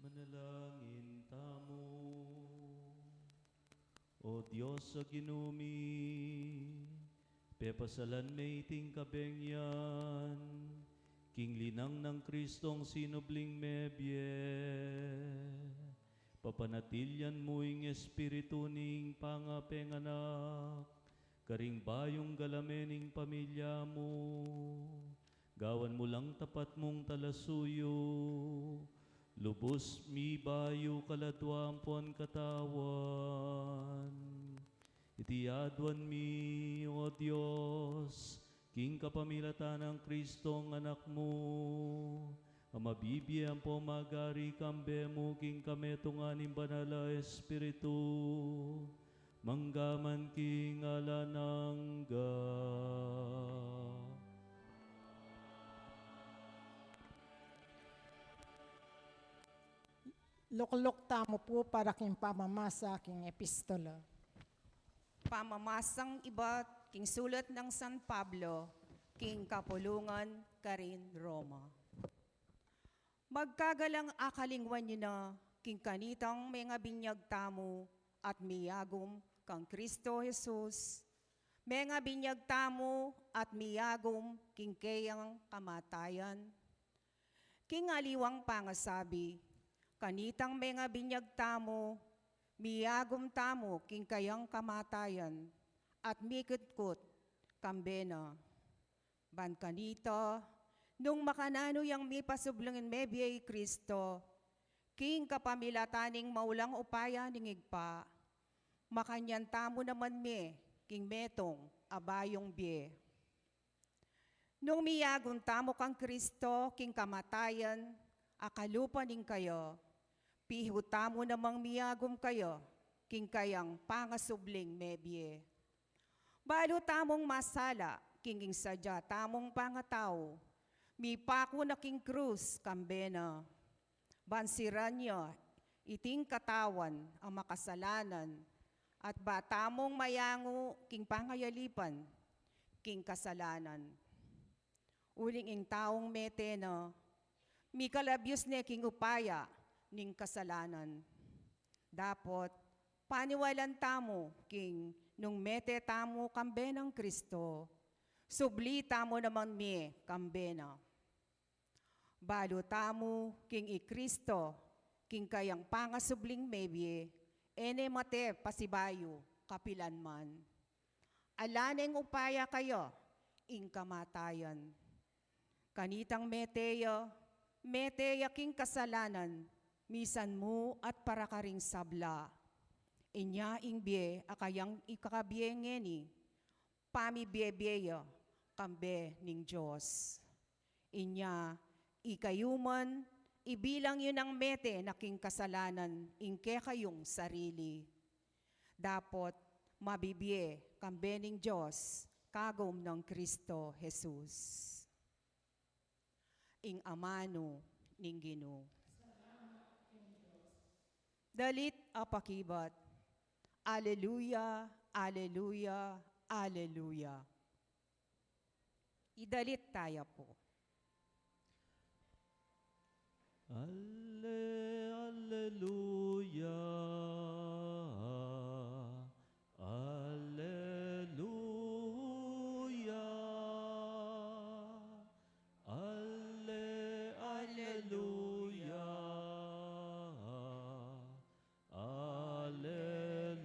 Manalangin tamu. O Dios a Ginu mi, pepasalan me iting kabenyan, King linang nang Kristong sinubling mebie, papanatilian mu ing espiritu ning pangapenganak karing bayung galamen ning pamilya mu. Gawan mu lang tapat mung talasuyu, lubus mibayu kaladua ampon katawan. Iti aduan mi, O Dios, king kapamilatan nang Kristong Anak mu, a mabibie ampo magari kambe mu king kametungan ning Banal a Espiritu, mangga man king alang angga. Lukluk tamu pu para king pamamasa king epistola. Pamamasang ibat king sulat nang San Pablo king kapulungan karin Roma. Magkagalang akalingwan yu na king kanitang mengabinyag tamu at miyagum kang Kristo Jesus, mengabinyag tamu at miyagum king keyang kamatayan. King aliwang pangasabi, kanitang mengabinyag tamu, miyagum tamu king kayang kamatayan, at mikutkut kambe na. Ban kanita, nung makananu yang mipasubling mebie i Kristo, king kapamilatan ning maulang upaya ning Ibpa, makanyan tamu naman mi king metung a bayung bie. Nung miyagum tamu kang Kristo king kamatayan a kalupa ning kaya, pihu tamu namang miyagum kaya king kayang pangasubling mebie. Balu tamung masala king ing sadya tamung pangatau, mipaku na king krus kambe na. Ban siran ya iting katawan a makasalanan, at ba tamung mayangu king pangayalipan king kasalanan. Uling ing taung mete na, mikalabius ne king upaya ning kasalanan. Dapot, paniwalan tamu king nung mete tamu kambe nang Kristo, subli tamu naman mi kambe na. Balu tamu king i Kristo, king kayang pangasubling mebie, e ne mate pasibayu kapilan man. Ala neng upaya kaya ing kamatayan. Kanitang mete ya, mete ya king kasalanan, misan mu at para karing sabla. Inya ing bie a kayang ikakabie ngeni, pamibiebie ya kambe ning Dios. Inya, ikayu man, ibilang yu nang mete na king kasalanan ing kekayung sarili. Dapot, mabibie kambe ning Dios, kagum nang Kristo Jesus. Ing amanu ning Ginu. Dalit a pakibat. Aleluya, aleluya, aleluya. Idalit taya pu. Ale, aleluya, aleluya. Ale, aleluya, aleluya.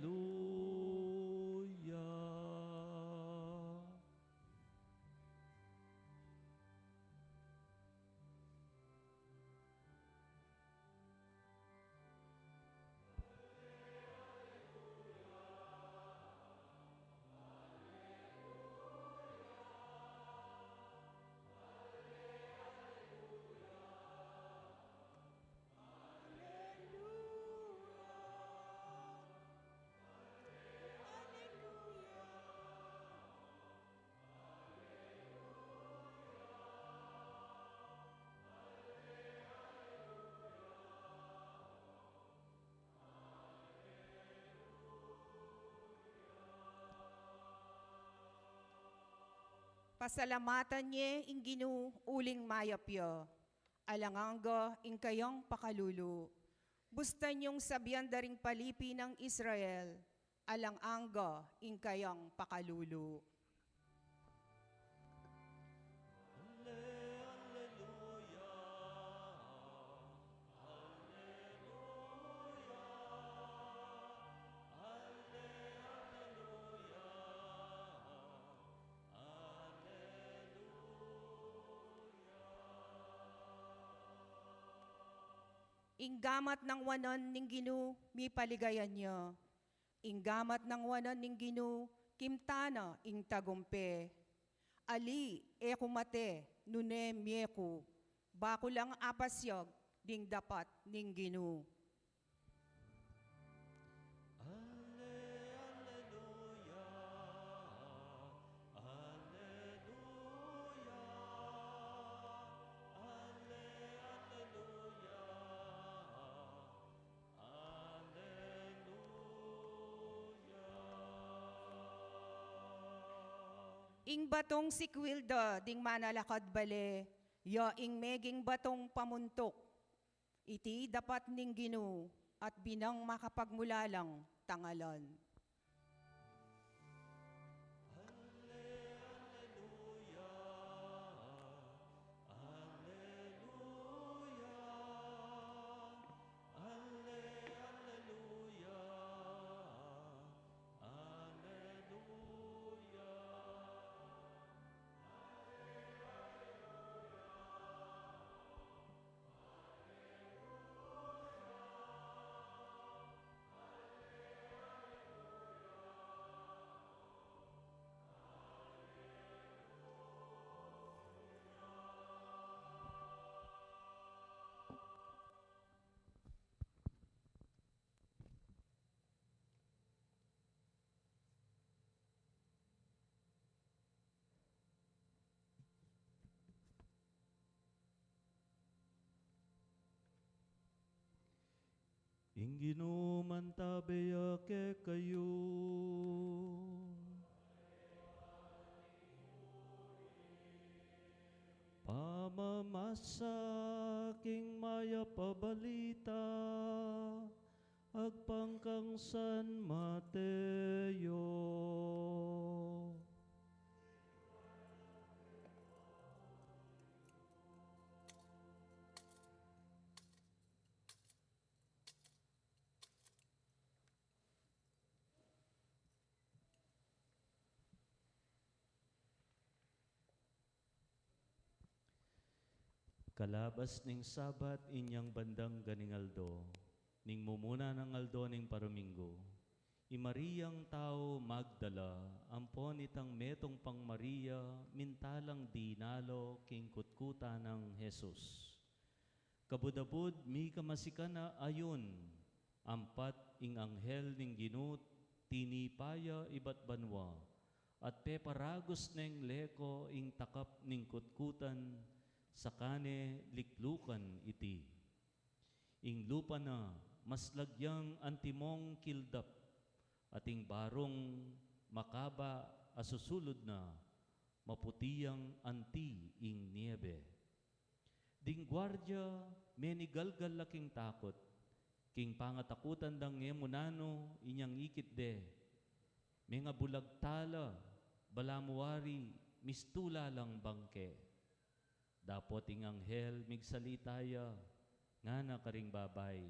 Pasalamatan ye ing Ginu uling mayap ya. Alang angga ing kayang pakalulu. Bustan yung sabian da ring palipi nang Israel, alang angga ing kayang pakalulu. Ale, aleluya. Ing gamat nang wanan ning Ginu, mipaligayan ya. Ing gamat nang wanan ning Ginu, kimtan na ing tagumpe. Ali, e ku mate, nune mie ku, ba ku lang apasiag ding dapat ning Ginu. Alle-, alleluya, alleluya, alle-, alleluya, alleluya. Ing batong sikwil da ding manalakad bale, ya ing meging batong pamuntuk. Iti dapat ning Ginu at binang makapagmulalang tangalan. Alleluia, alleluia, alle-, alleluia, alleluia. Ing Ginu mantabe ya kekayu. Pamamasa king mayap a balita agpang kang San Mateo. Kalabas ning Sabat, inyang bandang ganing aldo, ning mumuna nang aldo ning paruminggu, i Mariang tau Magdala ampon itang metung pang Maria mintalang dinalo king kutkutan nang Jesus. Kabud-abud, mika masikan a ayun, ampat ing anghel ning Ginu tinipa ya ibat banua, at peparagus neng leko ing takap ning kutkutan, saka ne liklukan iti. Ing lupa na maslag yang antimong kildap, at ing barung makaba a susulud na maputi yang anti ing niebe. Ding guardia menigalgal la king takut, king pangatakutan dang e mu nanu inyang ikit de. Mengabulag tala, balamu wari mistula lang bangke. Dapot ing anghel migsalita ya, ngana karing babai,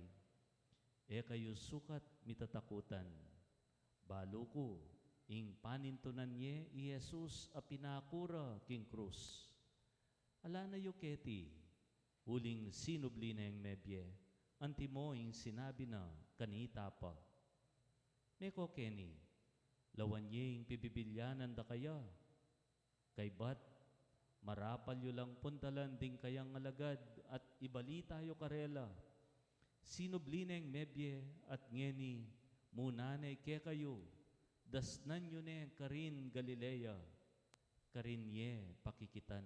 "E kayu sukat mitatakutan. Balu ku, ing panintunan ye i Jesus a pinaku ra king krus. Ala na yu keti, uling sinubli neng mebie, antimo ing sinabi na kanita pa." Meko keni, lawan ye ing pibibilyanan da kaya. Kaybat, marapal yu lang puntalan ding kayang alagad at ibalita yu karela, "Sinubli neng mebie at ngeni muna ne kekayu, dasnan yu ne karin Galilea, karin ye pakikitan."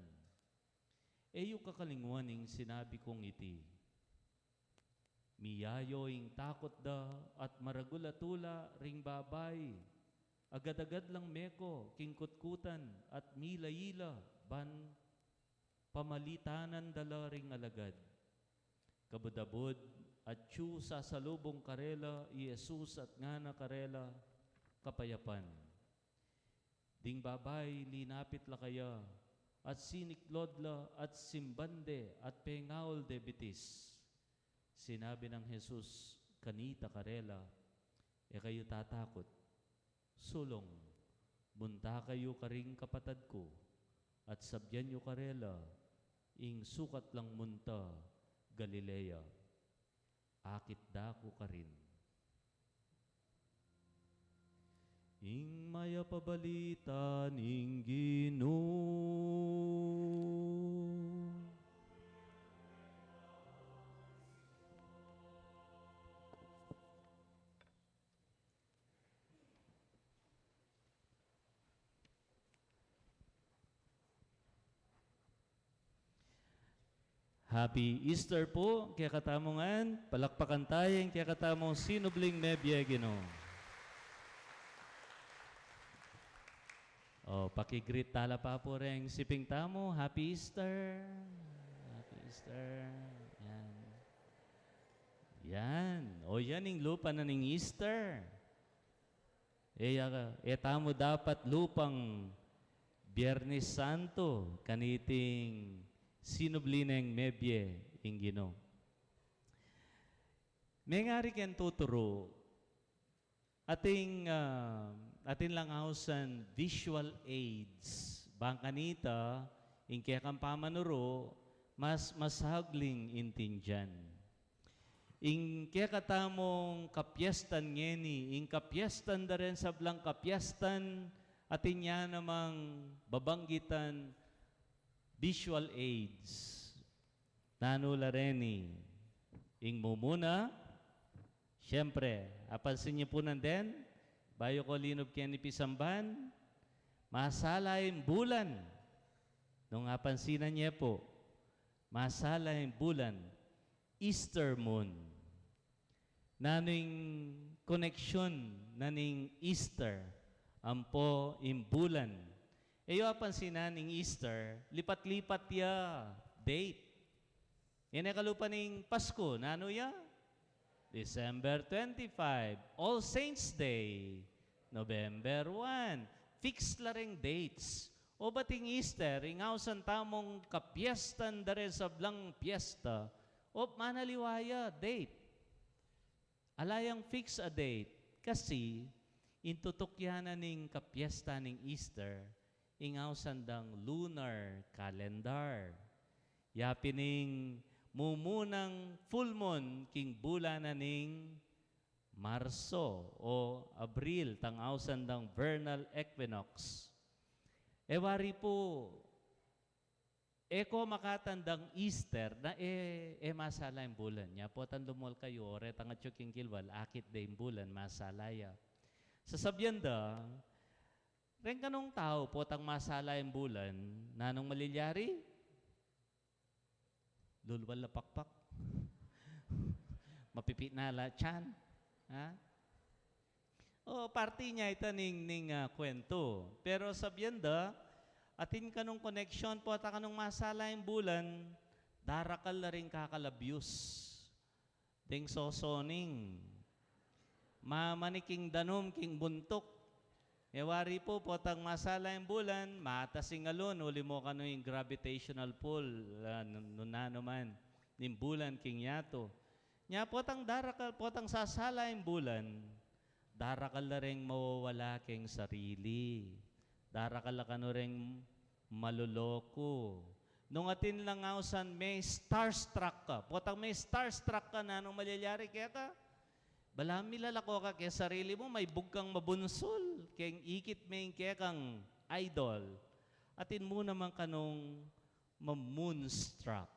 E yu kakalingwan ing sinabi kung iti. Miyayo ing takut da at maragul a tula ring babai. Agad-agad lang meko king kutkutan at mila-ila ban pamalitanan da la ring alagad. Kabud-abud, atyu sasalubung karela i Jesus at ngana karela, "Kapayapan." Ding babai linapit la kaya, at siniklod la, at simban de, at pengaul de bitis. Sinabi nang Jesus kanita karela, "E kayu tatakut. Sulung, munta kayu karing kapatad ku, at sabyan yu karela, ing sukat lang munta Galilea." akit da ku karin. Ing mayap a balita ning Ginu. Happy Easter pu kekatamu ngan. Palakpakan taya ing kekatamung sinubling mebie Ginu. O, paki-greet tala pa pu reng siping tamu. Happy Easter. Happy Easter. Yan. Yan. O, yan ing lupa na ning Easter. E ya, e tamu dapat lupang Biernes Santo, kaniting sinubli neng mebie ing Ginu. Mengari keng tuturu, atin, ah, atin lang ausan visual aids. Bang kanita, ing kekang pamanuru, mas masagling intindian. Ing kekatamung kapiestan ngeni, ing kapiestan da ring sablang kapiestan, atin ya namang babanggitan visual aids. Nanu la reni? Ing mumuna, siyempre, apansin ye pu nandin, bayu ko linub keni pisamban, masala ing bulan. Nung apansinan ye pu, masala ing bulan, Easter moon. Nanu ing koneksyon na ning Easter ampo ing bulan? E yu apansinan ing Easter, lipat-lipat ya date. Ing kalupa ning Pasku, nanu ya? December twenty-five. All Saints Day, November one. Fix la ring dates. O ba't ing Easter, ing ausan tamung kapiestan da ring sablang piesta, o manaliwa ya date. Ala yang fix a date, kasi ing tutukyanan ning kapiesta ning Easter, ing ausan dang lunar calendar. Ya pin ing mumunang full moon king bulan na ning Marso o Abril, tang ausan dang vernal equinox. E wari pu, e ko makatandang Easter na e, e masala ing bulan. Nya potang lumol kayu, o retang atyu king kilwal, akit de ing bulan, masala ya. Sasabian da, reng kanung tau, potang masala ing bulan, nanung malilyari? Lulwal la pakpak. Mapipit na la tiyan. Ha? O, parti nya ita ning, ning, ah, kwentu. Pero sabian da, atin kanung koneksyon, potang kanung masala ing bulan, darakal la ring kakalabyus. Deng sosoning. Mamani king danum, king buntuk. E wari pu, potang masala ing bulan, matas ing alun, uli mu kanu ing gravitational pull, ah, nu-, nu-, nanu man, ning bulan king yatu. Nya potang darakal, potang sasala ing bulan, darakal la reng mawawala keng sarili. Darakal la kanu reng maloloko. Nung atin lang ausan me-starstruck ka. Potang me-starstruck ka, nanung malilyari keka? Balamu milalako ka keng sarili mu, maibug kang mabunsul keng ikit me ing kekang idol. Atin mu naman kanung ma-moonstruck.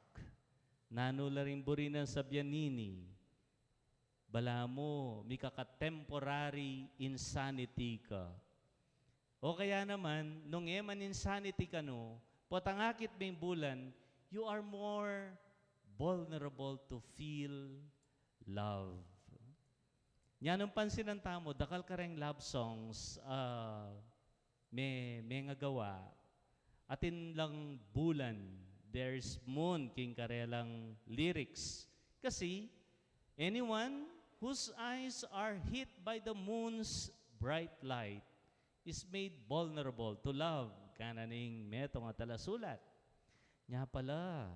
Nanu la ring buri nang sabian nini? Balamu, mikaka-temporary insanity ka. O kaya naman, nung e man insanity kanu, potang akit me ing bulan, you are more vulnerable to feel love. Nya nung pansinan tamu, dakal kareng love songs, ah, me-, mengagawa, atin lang bulan, there's moon king karelang lyrics. Kasi, anyone whose eyes are hit by the moon's bright light is made vulnerable to love, ngana ning metung a talasulat. Nya pala,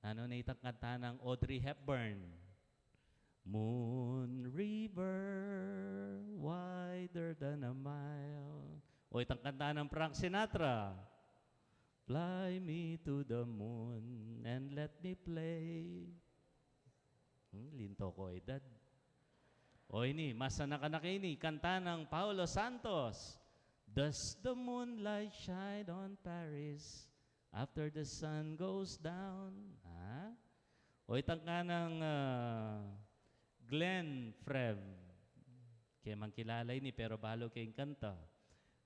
nanu ne itang kanta nang Audrey Hepburn? Moon river wider than a mile. O itang kanta nang Frank Sinatra, Fly me to the moon and let me play. Hmm, linto ko edad. O ini, masanakanak ini, kanta nang Paolo Santos. Does the moonlight shine on Paris after the sun goes down? Ha? O itang kanang, ah, Glenn Frev. Kaya mang kilala ini, pero balu keng kanta.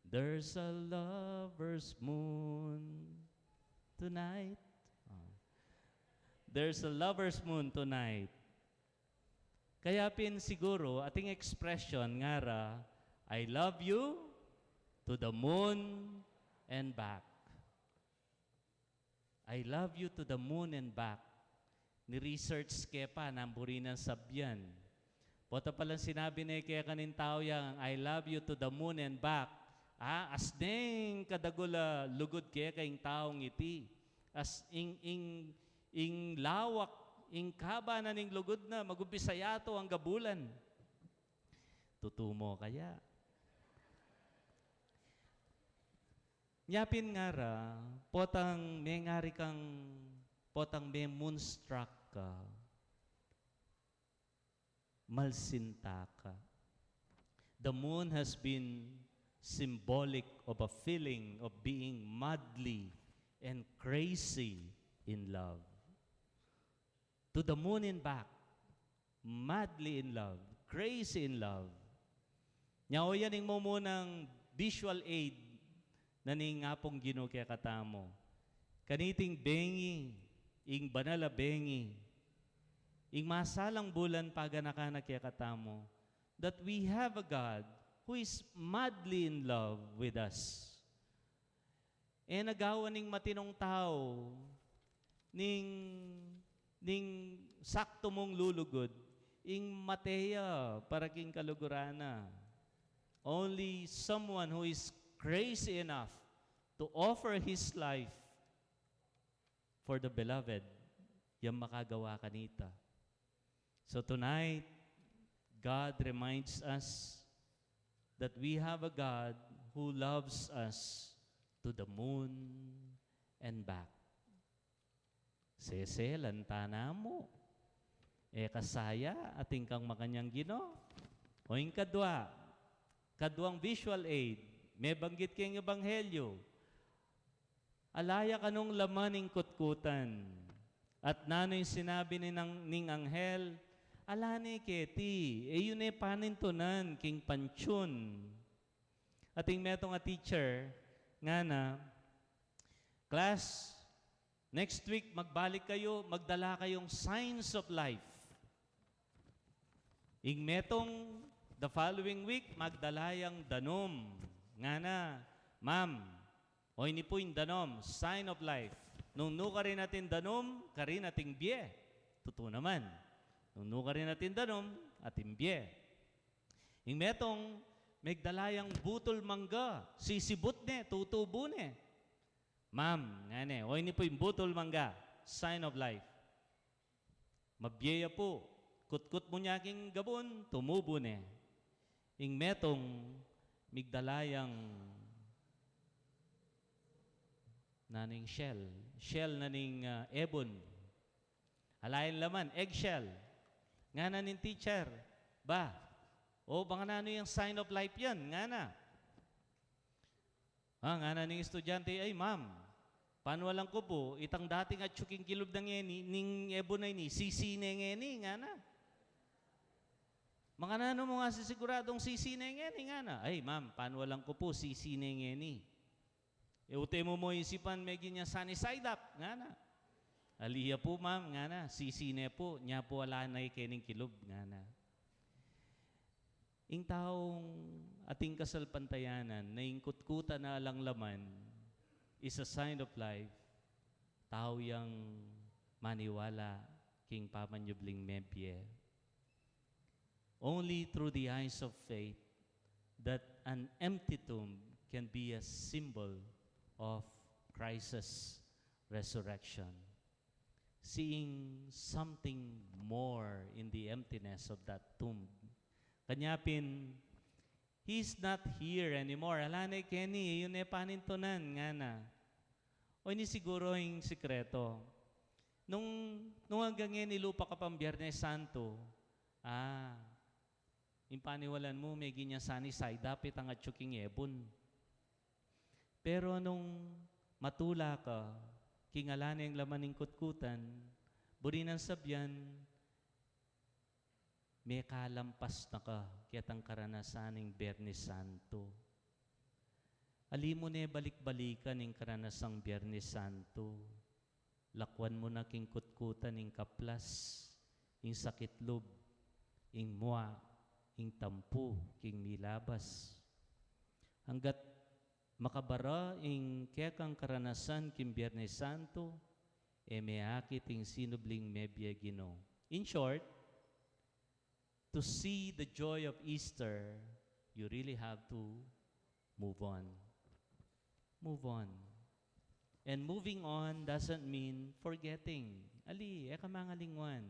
There's a lover's moon tonight. Oh. There's a lover's moon tonight. Kaya pin siguro, ating expression ngara, "I love you to the moon and back." "I love you to the moon and back." Ni-research ke pa, nanu buri nang sabyan. Pota palang sinabi ne keka ning tau yang, "I love you to the moon and back." Ah, as deng kadagul a lugud keka ing taung iti. As ing, ing, ing lawak, ing kaba na ning lugud na, mag-umpisa ya to angga bulan. Tutu mo kaya? Nya pin ngara, potang mengari kang, potang me-moonstruck ka, malsinta ka. The moon has been symbolic of a feeling of being madly and crazy in love. To the moon and back. Madly in love. Crazy in love. Nya, o yan ing mumunang visual aid na ning Apung Ginu kekatamu. Kaniting bengi, ing banal a bengi, ing masalang bulan paganakan na kekatamu, that we have a God who is madly in love with us. E na gawan ning matinung tau, ning, ning saktu mung lulugud, ing mate ya para king kaluguran na. Only someone who is crazy enough to offer his life for the beloved, yang makagawa kanita. So tonight, God reminds us that we have a God who loves us to the moon and back. Sese, lanta na mu. E ka saya, atin kang makanyang Ginu. O ing kadwa, kadwang visual aid, mebanggit keng ebanghelyu. Ala ya kanung laman ing kutkutan. At nanu ing sinabi ning, ning anghel, "Ala ne keti, e yu ne panintunan king pantiun." At ing metung a teacher, ngana, "Class, next week magbalik kayu, magdala kayung Signs of Life." Ing metung, the following week, magdala yang danum. Ngana, "Ma'am, o ini pu ing danum, Sign of Life. Nung nukarin atin danum, karin atin bie." Tutu naman. Nung nukarin atin danum, atin bie. Ing metung, megdala yang butul mangga, sisibut ne, tutubu ne. "Ma'am," ngana, "o ini pu ing butul mangga, Sign of Life. Mabie ya pu, kutkut mu ne king gabun, tumubu ne." Ing metung, migdala yang naning shell, shell na ning, ah, ebun. Ala yang laman, eggshell. Ngana ning teacher, "Ba, o bang nanu yang Sign of Life yan?" Ngana. Ah, ngana ning estudyante, "Ay, ma'am, panualan ku pu, itang dating atsu king kilub na ngeni, ning ebun a ini, sisi ne ngeni," ngana. "Makananu mu ngasisiguradung sisi ne ngeni?" ngana. "Ay, ma'am, panualan ku pu, sisi ne ngeni." "E, ute mu mu isipan, meging ya sunny side up," ngana. "Ali ya pu, ma'am," ngana, "sisi ne pu, nya pu ala ne kening kilub," ngana. Ing taung ating kasalpantayanan na ing kutkutan na alang laman is a sign of life, tau yang maniwala king pamanyubling mebie. Only through the eyes of faith that an empty tomb can be a symbol of Christ's resurrection. Seeing something more in the emptiness of that tomb. Kanya pin, "He's not here anymore. Ala ne keni, e yu ne panintunan," ngana. O ini siguro ing sikreto. Nung, nung anggang ngeni lupa ka pang Biernes Santo, ah, ing paniwalan mu, meging ya sani side up, itang atyu king ebun. Pero nung matula ka, king ala neng laman ning kutkutan, buri nang sabyan, mekalampas na ka ketang karanasan ning Biernes Santo. Ali mu ne balik-balikan ing karanasang Biernes Santo. Lakwan mu na king kutkutan ing kaplas, ing sakit lub, ing mua, ing tampu, king milabas. Anggat makabara ing kekang karanasan king Biernes Santo, e me akit ing sinubling mebie Ginu. In short, to see the joy of Easter, you really have to move on. Move on. And moving on doesn't mean forgetting. Ali, e ka mangalingwan.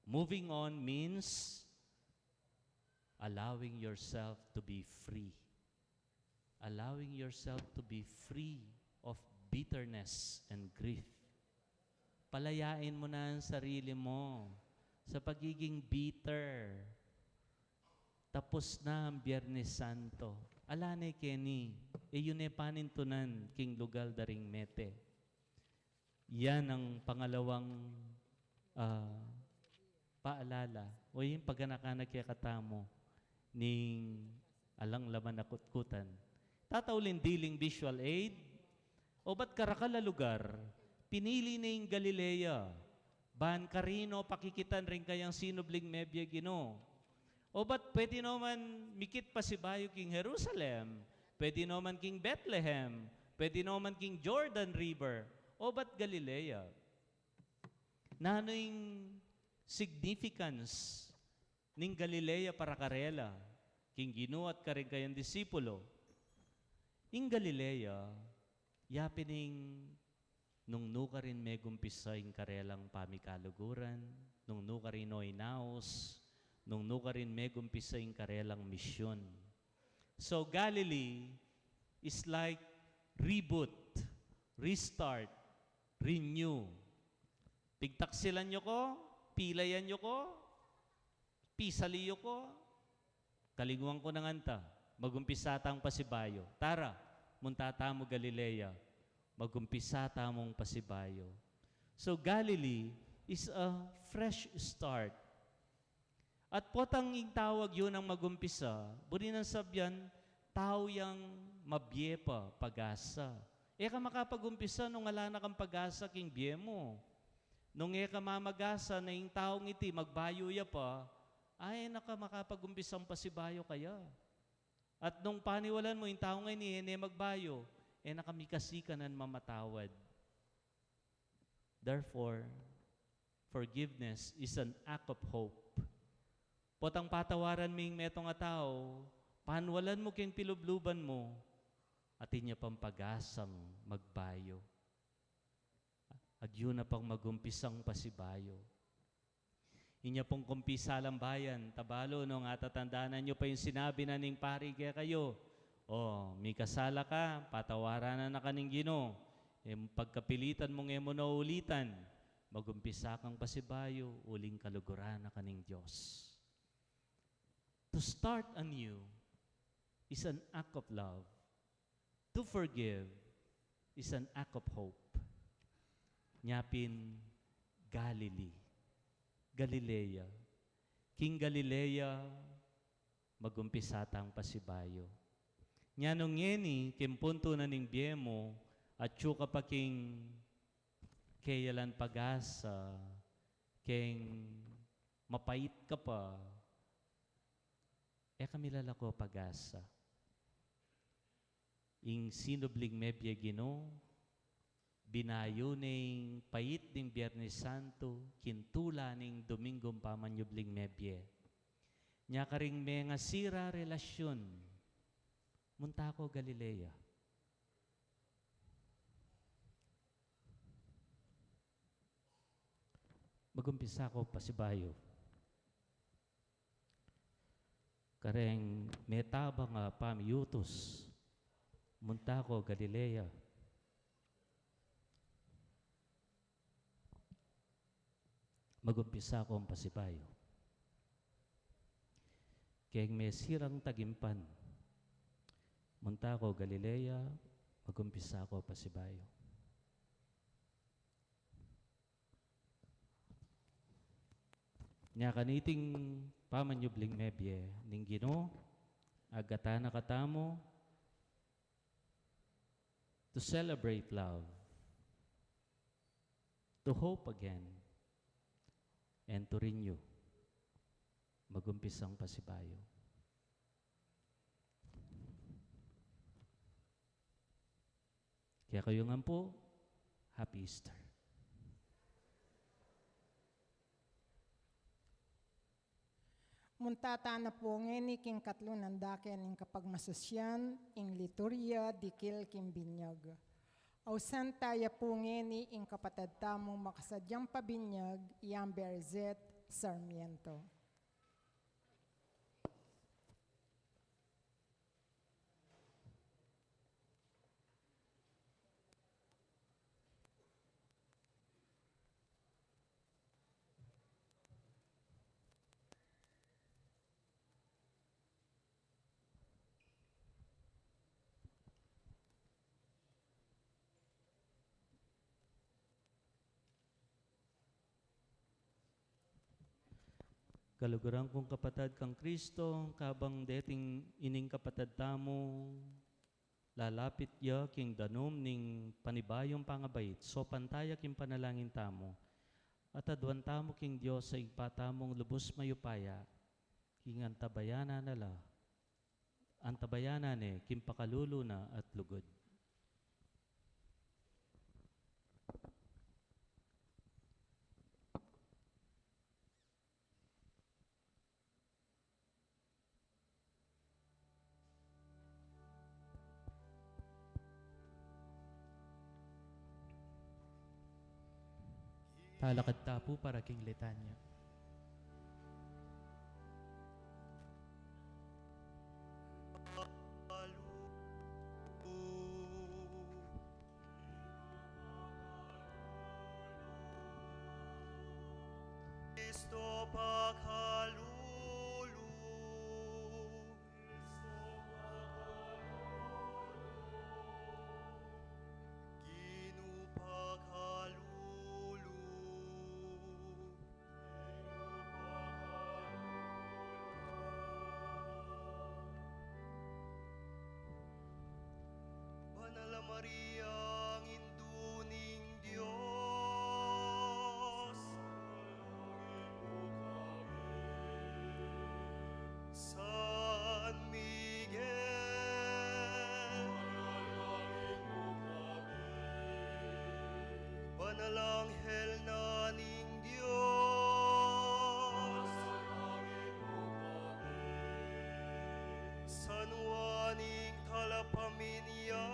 Moving on means allowing yourself to be free. Allowing yourself to be free of bitterness and grief. Palayain mo na ang sarili mo sa pagiging bitter. Tapos na ang Biernes Santo. Ala ne keni, e yu ne panintunan king lugal da ring mete. Yan ang pangalawang, ah, paalala o ing paganakan na kekatamu ning alang laman a kutkutan. Tatauling diling visual aid, obat karakal a lugar, pinili ne ing Galilea, ban karin o pakikitan ring kayang sinubling mebie Ginu. Obat pwede no man mikit pasibayu king Jerusalem, pwede no man king Bethlehem, pwede no man king Jordan River, obat Galilea. Nanu ing significance ning Galilea para karela, king Ginu at karing kayang disipulo? Ing Galilea, yapin ing nung nu karin megumpisa ing karelang pamikaluguran, nung nu karin o inaus, nung nu karin megumpisa ing karelang misyon. So, Galilee is like reboot, restart, renew. Pigtaksilan yu ko, pilayan yu ko, pisali yu ko, kalingwan ku na ngan ta, magumpisa tang pasibayu. Tara, munta tamu Galilea, magumpisa tamung pasibayu. So, Galilee is a fresh start. At potang ing tawag yu nang magumpisa, buri nang sabyan, tau yang mabie pa, pag-asa. E ka makapagumpisa nung ala na kang pag-asa king bie mu. Nung e ka mamag-asa na ing taung iti magbayu ya pa, ay, e na ka makapagumpisang pasibayu kaya. At nung paniwalan mu ing tau ngeni e ne magbayu, e na ka mikasi kanan mamatawad. Therefore, forgiveness is an act of hope. Potang patawaran mu ing metung a tau, panwalan mu king pilubluban mu, atin ya pang pag-asang magbayu. Agyu na pang magumpisang pasibayu. Inya pung kumpisalang bayan, tabalu nung atatandanan yu pa ing sinabi na ning pari kekayu, "O, mikasala ka, patawaran na ka ning Ginu. E, pagkapilitan mung e mu na ulitan, magumpisa kang pasibayu, uling kaluguran na ka ning Dios." To start anew is an act of love. To forgive is an act of hope. Nya pin Galilee, Galilea. King Galilea, magumpisa tang pasibayu. Nya nung ngeni, king puntu na ning bie mu, atyu ka pa king keyalan pag-asa, keng mapait ka pa, e ka milalako pag-asa. Ing sinubling mebie Ginu, binayu ne ing pait ning Biernes Santo, king tula ning Dominggung Pamanyubling Mebie. Nya karing mengasira relasyun, munta ko Galilea. Magumpisa ko pasibayu. Kareng metabang a pamiyutus, munta ko Galilea. Magumpisa kong pasibayu. Keng mesirang tagimpan, munta ko Galilea, magumpisa ko pasibayu. Nya kaniting pamanyubling mebie ning Ginu, agatan na katamu to celebrate love, to hope again, and to renew. Magumpisang pasibayu. Kaya kayu ngan pu, Happy Easter. Munta tana pu ngeni king katlu nang dake ning kapagmasusyan, ing liturgia dikil king binyag. Ausan taya pu ngeni ing kapatad tamung makasadyang pabinyag, i Amber Zet Sarmiento. Kaluguran kung kapatad kang Kristo, kabang deting ining kapatad tamu lalapit ya king danum ning panibayung pangabait, saupan taya king panalangin tamu, at aduan tamu king Dios a Ibpa tamung lubus mayupaya, king antabayanan na la, antabayanan ne king pakalulu na at lugud. Talakad ta pu para king litanya. Kristo pakalulu. Ginu pakalulu. Banal a Maria, Indu ning Dios. San Miguel. Banal a anghel na ning Dios. San Juan ing talapaminyag.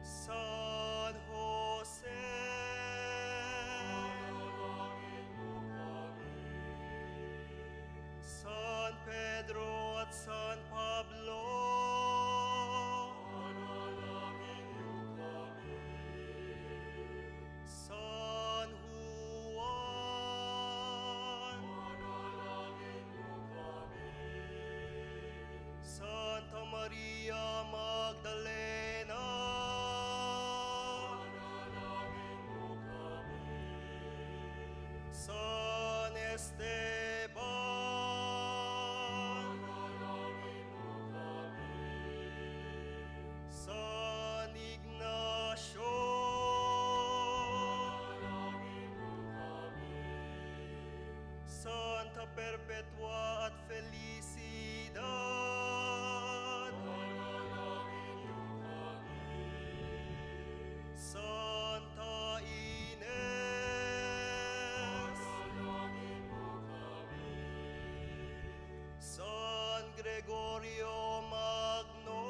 San Jose. San Pedro at San Pablo. San Juan. Santa Maria Magdalena. San Esteban. San Ignacio. Santa Perpetua at Felicidad. Santa Ines. San Gregorio Magno.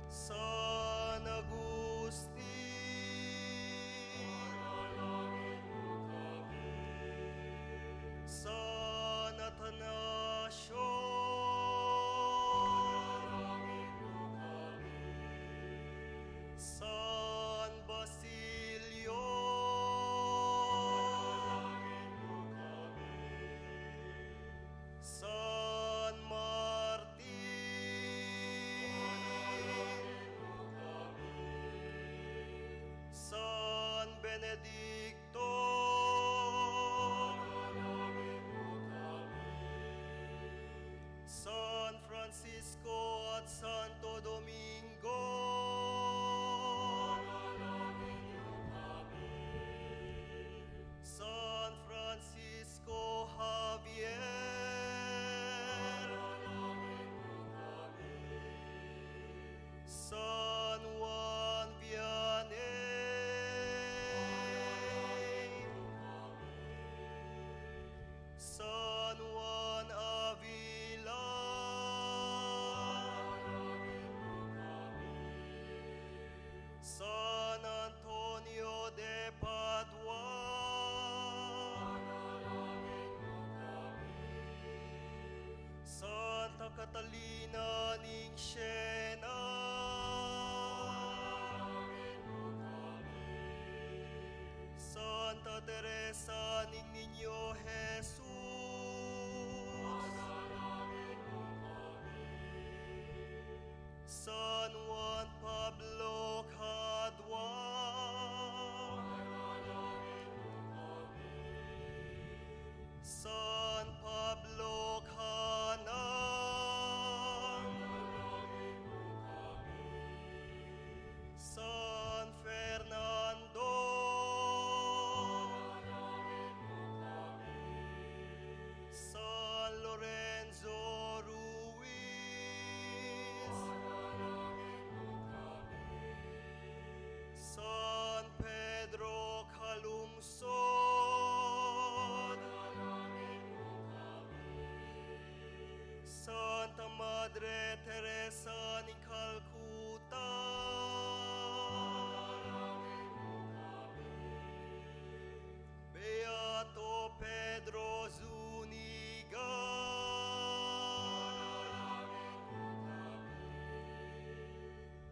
San Agustin. San Atanasio. Benedicto, San Francisco at Santo Domingo, San Francisco Javier, San Juan Vianney, San Juan Avila, San Antonio de Padua, Santa Catalina ning Siena, Santa Teresa ning Niño Jesus, San Juan Pablo Cadua, San Pablo Canang, San Fernando, San Lorenzo Ruiz, San Pedro Calungsod, Santa Madre Teresa ning Calcutta, Beato Pedro Zuniga,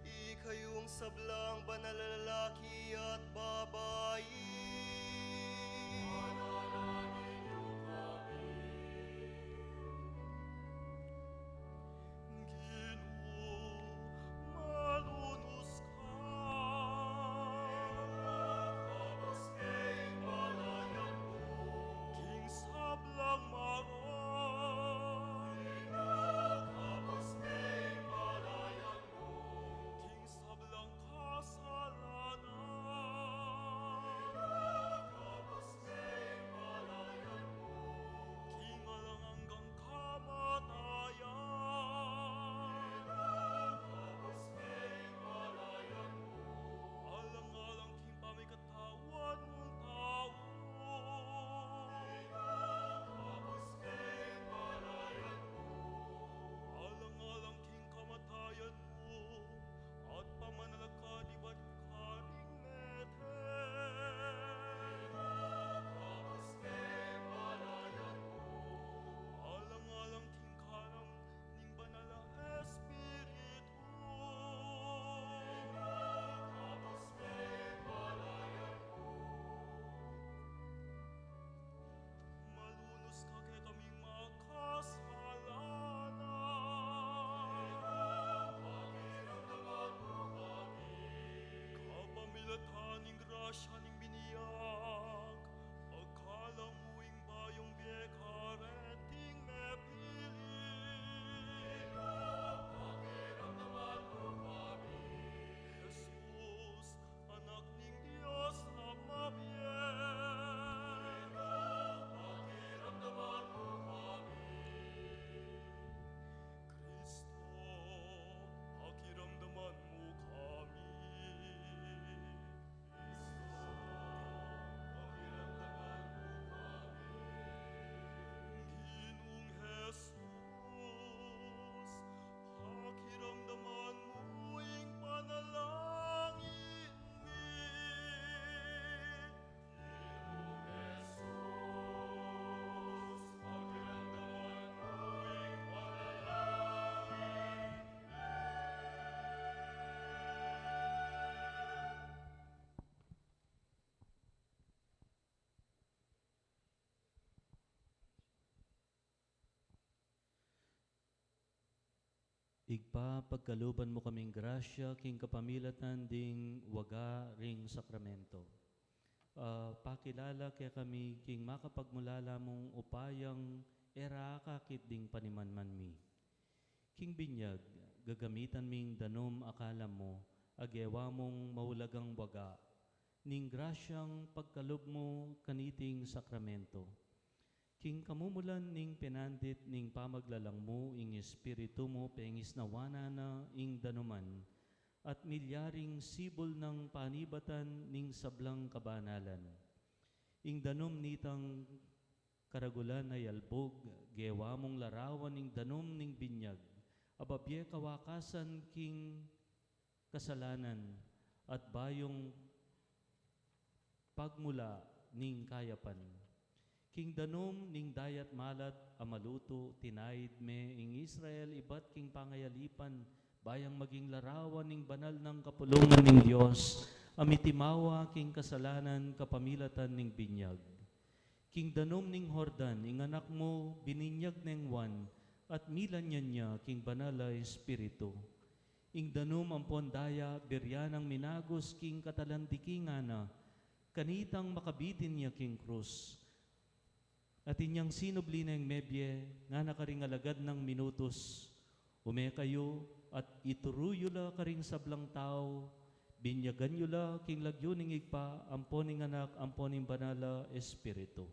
ikayung sablang banal a lalaki at babai. Ginu, malunus ka. King sablang marok. King sablang kasalanan. King alang anggang kamatayan. Alang-alang king pamikatawan mung tau. Alang-alang king kamatayan mu, at pamanalakad ibat karing mete. Alang-alang king kanam ning Banal a Espiritu. Malunus ka kekaming makasalanan. Kapamilatan ning grasya ning biniag, pagkalub mu ing bayung bie kareting mepili. Jesus, Anak ning Dios a mabie. Pakiramdaman mu kami. Kristo, pakiramdaman mu kami. Kristo, pakiramdaman mu kami. Ginung Jesus, pakiramdaman mu ing panalangin mi. Ginung Jesus, pakiramdaman mu ing panalangin mi. Ibpa, pagkaluban mu kaming grasya king kapamilatan ding waga ring sakramento. ah, pakilala kekami king makapagmulala mung upayang e ra akakit ding panimanman mi. King binyag, gagamitan ming danum a kalam mu, a gewa mung maulagang waga ning grasyang pagkalub mu kaniting sakramento. King kamumulan ning penandit ning pamaglalang mu, ing Espiritu mu pengisnawanan na ing danuman, at milyaring sibul nang panibatan ning sablang kabanalan. Ing danum nitang karagulan a yalbug, gewa mung larawan ning danum ning binyag, a babie kawakasan king kasalanan at bayung pagmula ning kayapan. King danum ning dayat malat a malutu, tinaid me ing Israel ibat king pangayalipan, bayang maging larawan ning banal nang kapulungan ning Dios, a mitimawa king kasalanan kapamilatan ning binyag. King danum ning Jordan, ing anak mu bininyag neng Juan, at milanyan ya king Banal a Espiritu. Ing danum ampon daya, biryan nang minagus king katalandikingan na, kanitang makabitin ya king krus. At inyang sinubli neng mebie, ngana karing alagad nang minutus, Ume kayu, at ituru yu la karing sablang tau, binyagan yu la king lagyu ning Ibpa, ampo ning Anak, ampo ning Banal a Espiritu.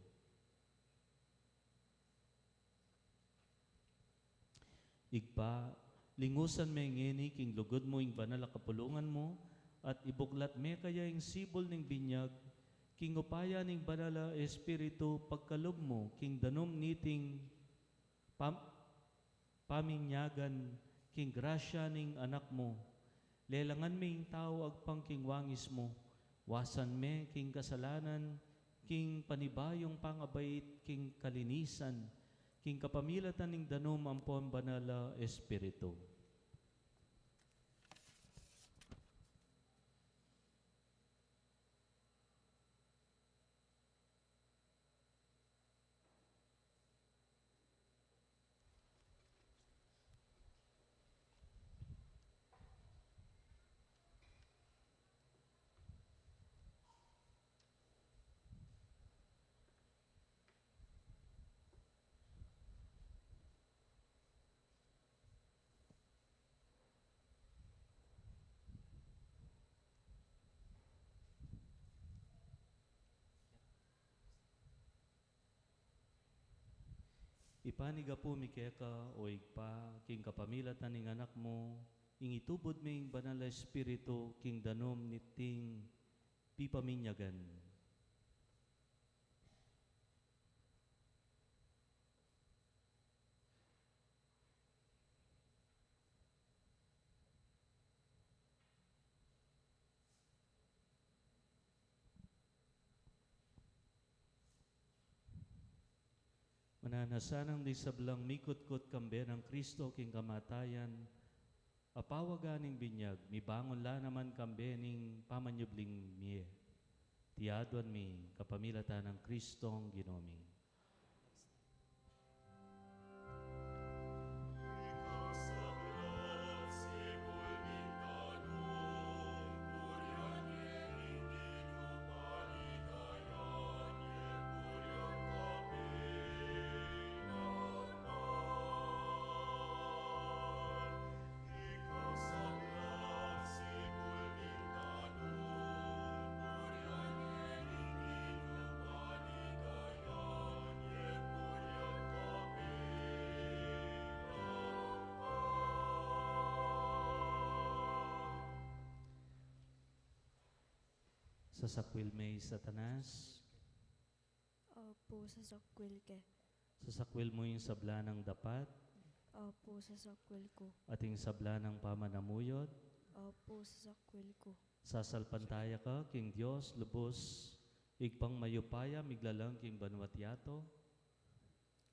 Ibpa, lingusan me ngeni king lugud mu ing banal a kapulungan mu, at ibuklat me kaya ing sibul ning binyag, king upaya ning Banal a Espiritu, pagkalub mu king danum niting pam-, paminyagan king grasya ning Anak mu. Lelangan me ing tau agpang king wangis mu, wasan me king kasalanan, king panibayung pangabait, king kalinisan, king kapamilatan ning danum ampon Banal a Espiritu. Ipanigapu mi keka, o Ibpa, king kapamilatan ning Anak mu, ing itubud me ing Banal a Espiritu king danum niting pipaminyagan. Mananu sanang ding sablang mikutkut kambe nang Kristo king kamatayan, a pawaga ning binyag, mibangun la naman kambe ning pamanyubling mie. Iti aduan mi kapamilatan nang Kristong Ginu mi. Sasakwil me i Satanas. Opu, sasakwil ke. Sasakwil mu ing sabla nang dapat. Opu, sasakwil ku. At ing sabla nang pamanamuyot. Opu, sasakwil ku. Sasalpantaya ka king Dios lubus, Ibpang mayupaya, miglalang king banua't yatu.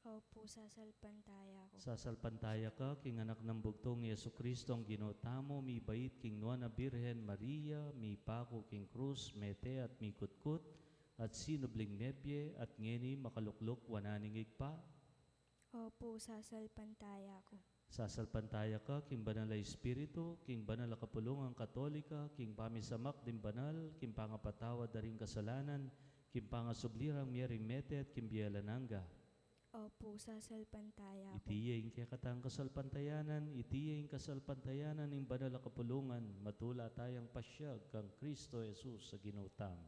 Opu, sasalpantaya ku. Sasalpantaya ka king Anak nang bugtung, Jesucristo, ing Ginu tamu, mibait king nuan a Birhen Maria, mipaku king krus, mete at mikutkut, at sinubling mebie, at ngeni makalukluk wanan ning Ibpa. Opu, sasalpantaya ku. Sasalpantaya ka king Banal a Espiritu, king Banal a Kapulungan Katolika, king pamisamak ding banal, king pangapatawad da ring kasalanan, king pangasubli rang mie ring mete, at king bie alang angga. Opu, sasalpantaya ku. Iti ya ing kekatang kasalpantayanan, iti ya ing kasalpantayanan ning Banal a Kapulungan, matula tayang pasiag kang Kristo Jesus a Ginu tamu.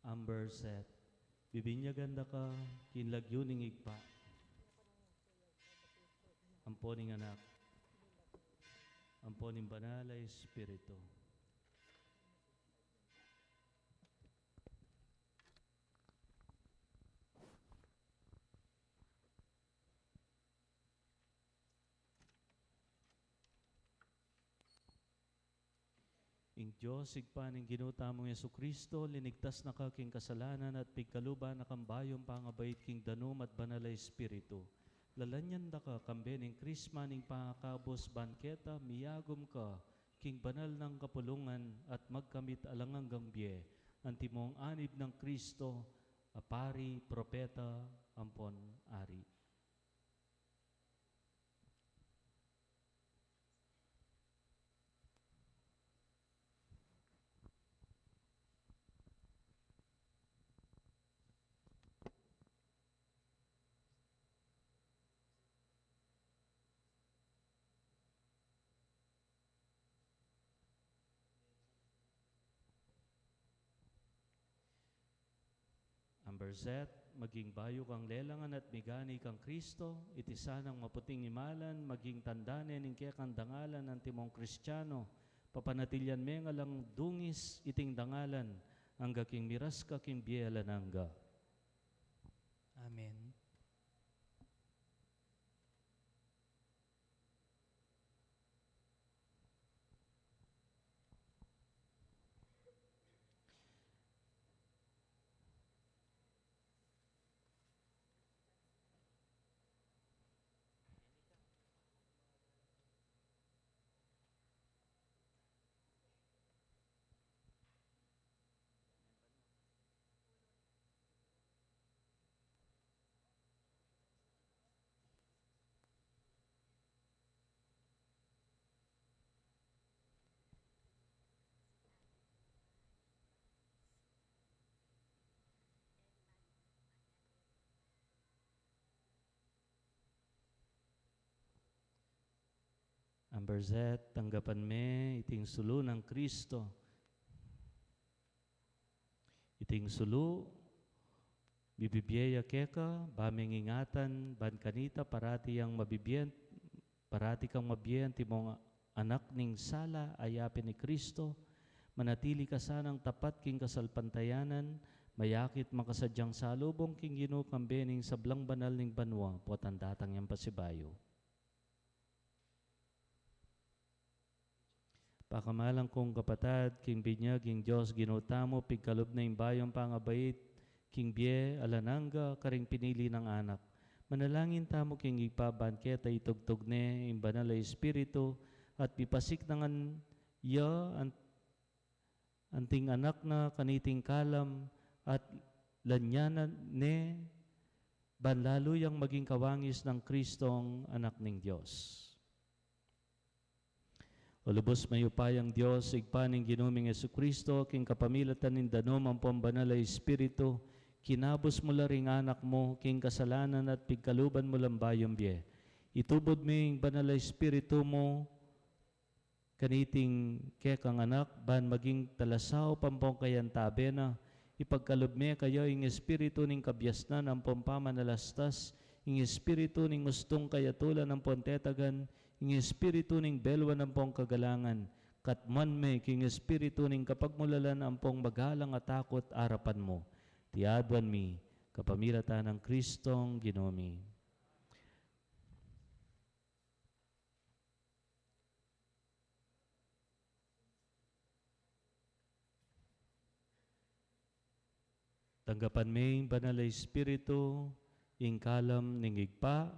Amber set. Bibinyagan da ka king lagyu ning Ibpa, ampo ning Anak, ampo ning Banal a Espiritu. Ing Dios Ibpa ning Ginu tamung Jesucristo, linigtas na ka king kasalanan at pigkaluban na kang bayung pangabait king danum at Banal a Espiritu. Lalanyan da ka kambe ning krisma ning pangakabus ban keta miyagum ka king banal nang kapulungan at magkamit alang anggang bie, antimong anib nang Kristo, a pari, propeta, ampon ari. Amber set, maging bayu kang lelangan at migani kang Kristo, iti sanang maputing imalan, maging tanda ne ning kekang dangalan antimong Kristiano, papanatilian me nga lang dungis iting dangalan, angga king miras ka king bie alang angga. Amen. Amber set, tanggapan me iting sulu nang Kristo. Iting sulu, bibibie ya keka, ba meng ingatan, ban kanita parati yang mabibie, parati kang mabie antimong anak ning sala a yapin i Kristo, manatili ka sanang tapat king kasalpantayanan, mayakit makasadyang salubung king Ginu kambe ning sablang banal ning banua, potang datang yang pasibayu. Pakamalan kung kapatad, king binyag ing Dios Ginu tamu, pigkalub na ing bayung pangabait king bie alang angga karing pinili nang anak. Manalangin tamu king Ibpa ban keta itugtug ne ing Banal a Espiritu at mipasik na ngan ya an-, anting anak na kaniting kalam at lanyanan ne ban lalu yang maging kawangis nang Kristong Anak ning Dios. O lubus mayupayang Dios, Ibpa ning Ginu ming Jesucristo, king kapamilatan ning danum ampong Banal a Espiritu, kinabus mu la ring anak mu king kasalanan at pigkaluban mu lang bayung bie. Itubud mu ing Banal a Espiritu mu kaniting kekang anak, ban maging talasaup ampong kayantabe na, ipagkalub me kaya ing espiritu ning kabiasnan ampong pamanalastas, ing espiritu ning ustung kayatulan ampong tetagan, ing espiritu ning belwan ampong kagalangan, katmuan me king espiritu ning kapagmulalan ampong magalang a takut arapan mu. Iti aduan mi, kapamilatan nang Kristong Ginu mi. Tanggapan me ing Banal a Espiritu, ing kalam ning Ibpa.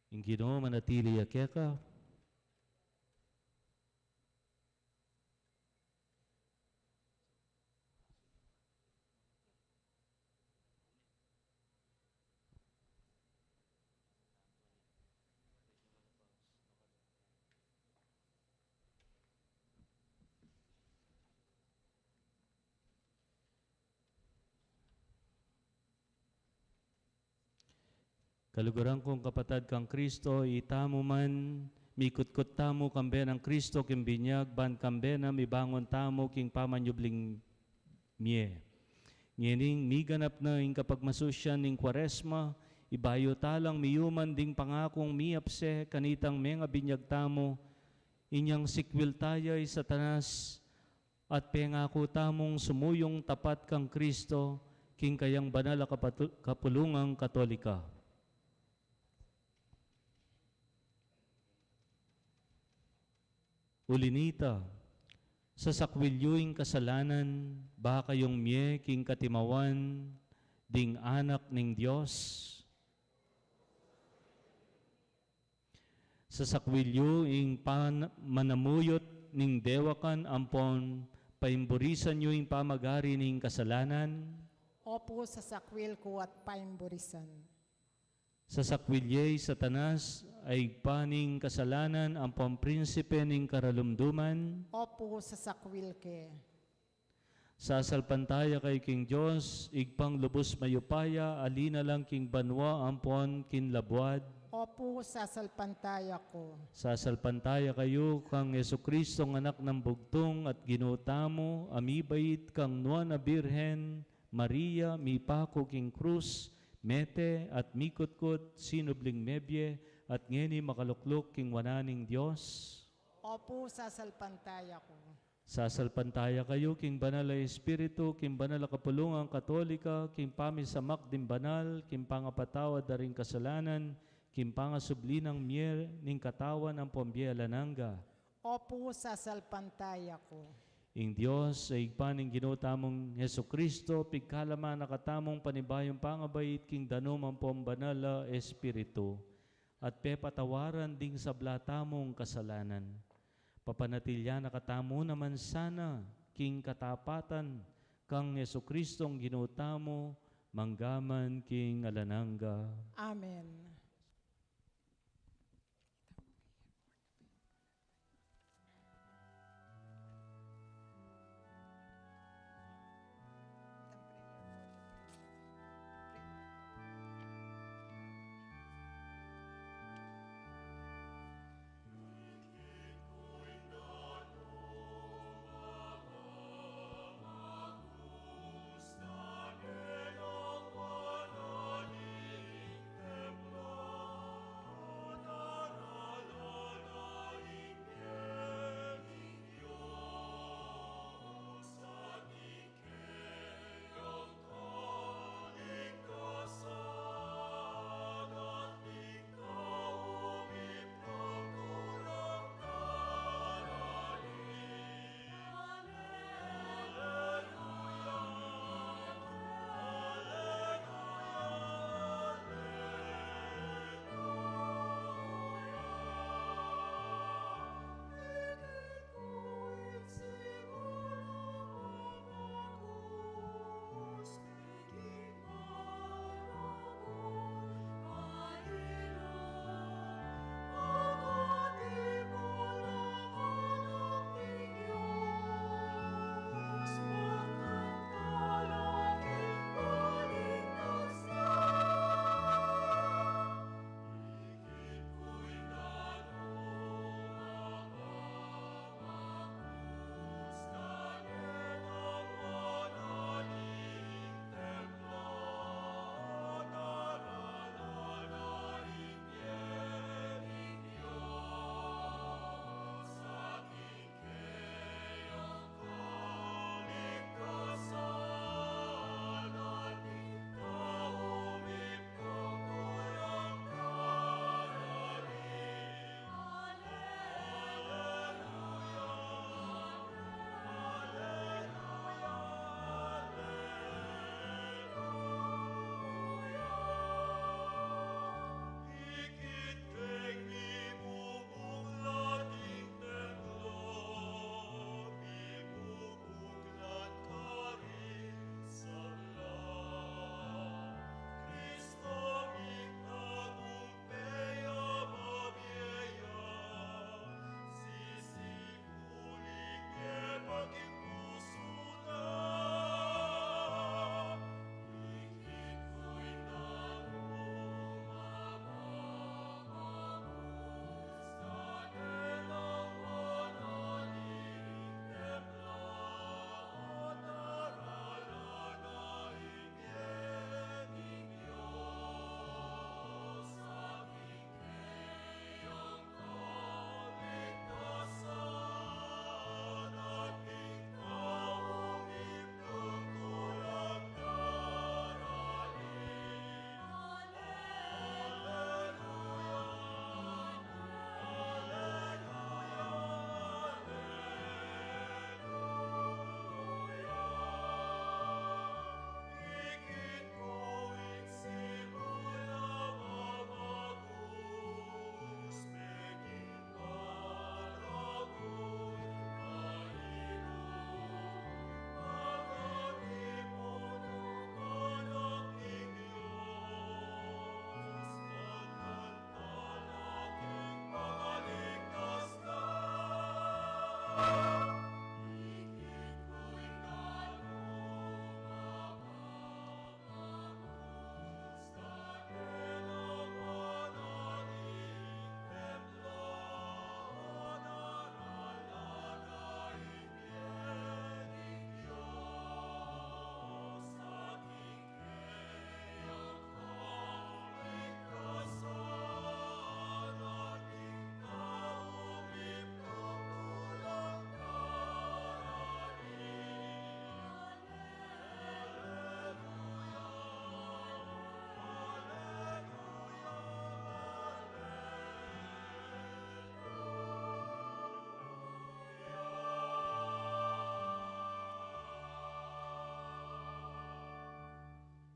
Ing Ginu manatili ya keka. Kaluguran kung kapatad kang Kristo, itamu man, mikutkut tamu kambe nang Kristo king binyag, ban kambe na mibangun tamu king pamanyubling mie. Ngening miganap na ing kapagmasusyan ning Kuaresma, ibayu talang miyuman ding pangakung miyapse kanitang mengabinyag tamu, inyang sikwil taya i Satanas, at pengaku tamung sumuyung tapat kang Kristo, king kayang banal a kapatu-, kapulungang Katolika. Uli nita, sasakwil yu ing kasalanan, ba kayung mie king katimawan ding Anak ning Dios. Sasakwil yu ing pan-, manamuyut ning dewakan ampon paimburisan yu ing pamagari ning kasalanan. Opu, sasakwil ku at paimburisan. Sasakwil ye i Satanas, a ibpa ning kasalanan ampon prinsipe ning karalumduman. Opu, sasakwil ke. Sasalpantaya kayu king Dios, Ibpang lubus mayupaya, a linalang king banua ampon king labuad. Opu, sasalpantaya ku. Sasalpantaya kayu kang Jesucristong Anak nang Bugtung at Ginu tamu, a mibait kang Nuan a Birhen Maria, mipaku king krus, mete at mikutkut, sinubling mebie, at ngeni makalukluk king wanan ning Dios. Opu, sasalpantaya ku. Sasalpantaya kayu king Banal a Espiritu, king banal a kapulungan Katolika, king pamisamak ding banal, king pangapatawad da ring kasalanan, king pangasubli nang mie ning katawan ampon bie alang angga. Opu, sasalpantaya ku. Ing Dios a Ibpa ning Ginu tamung Jesucristo, pigkalaman na katamung panibayung pangabait king danum ampon Banal a Espiritu, at pepatawaran ding sabla tamung kasalanan. Papanatilian na katamu naman sana king katapatan kang Jesucristong Ginu tamu, mangga man king alang angga. Amen.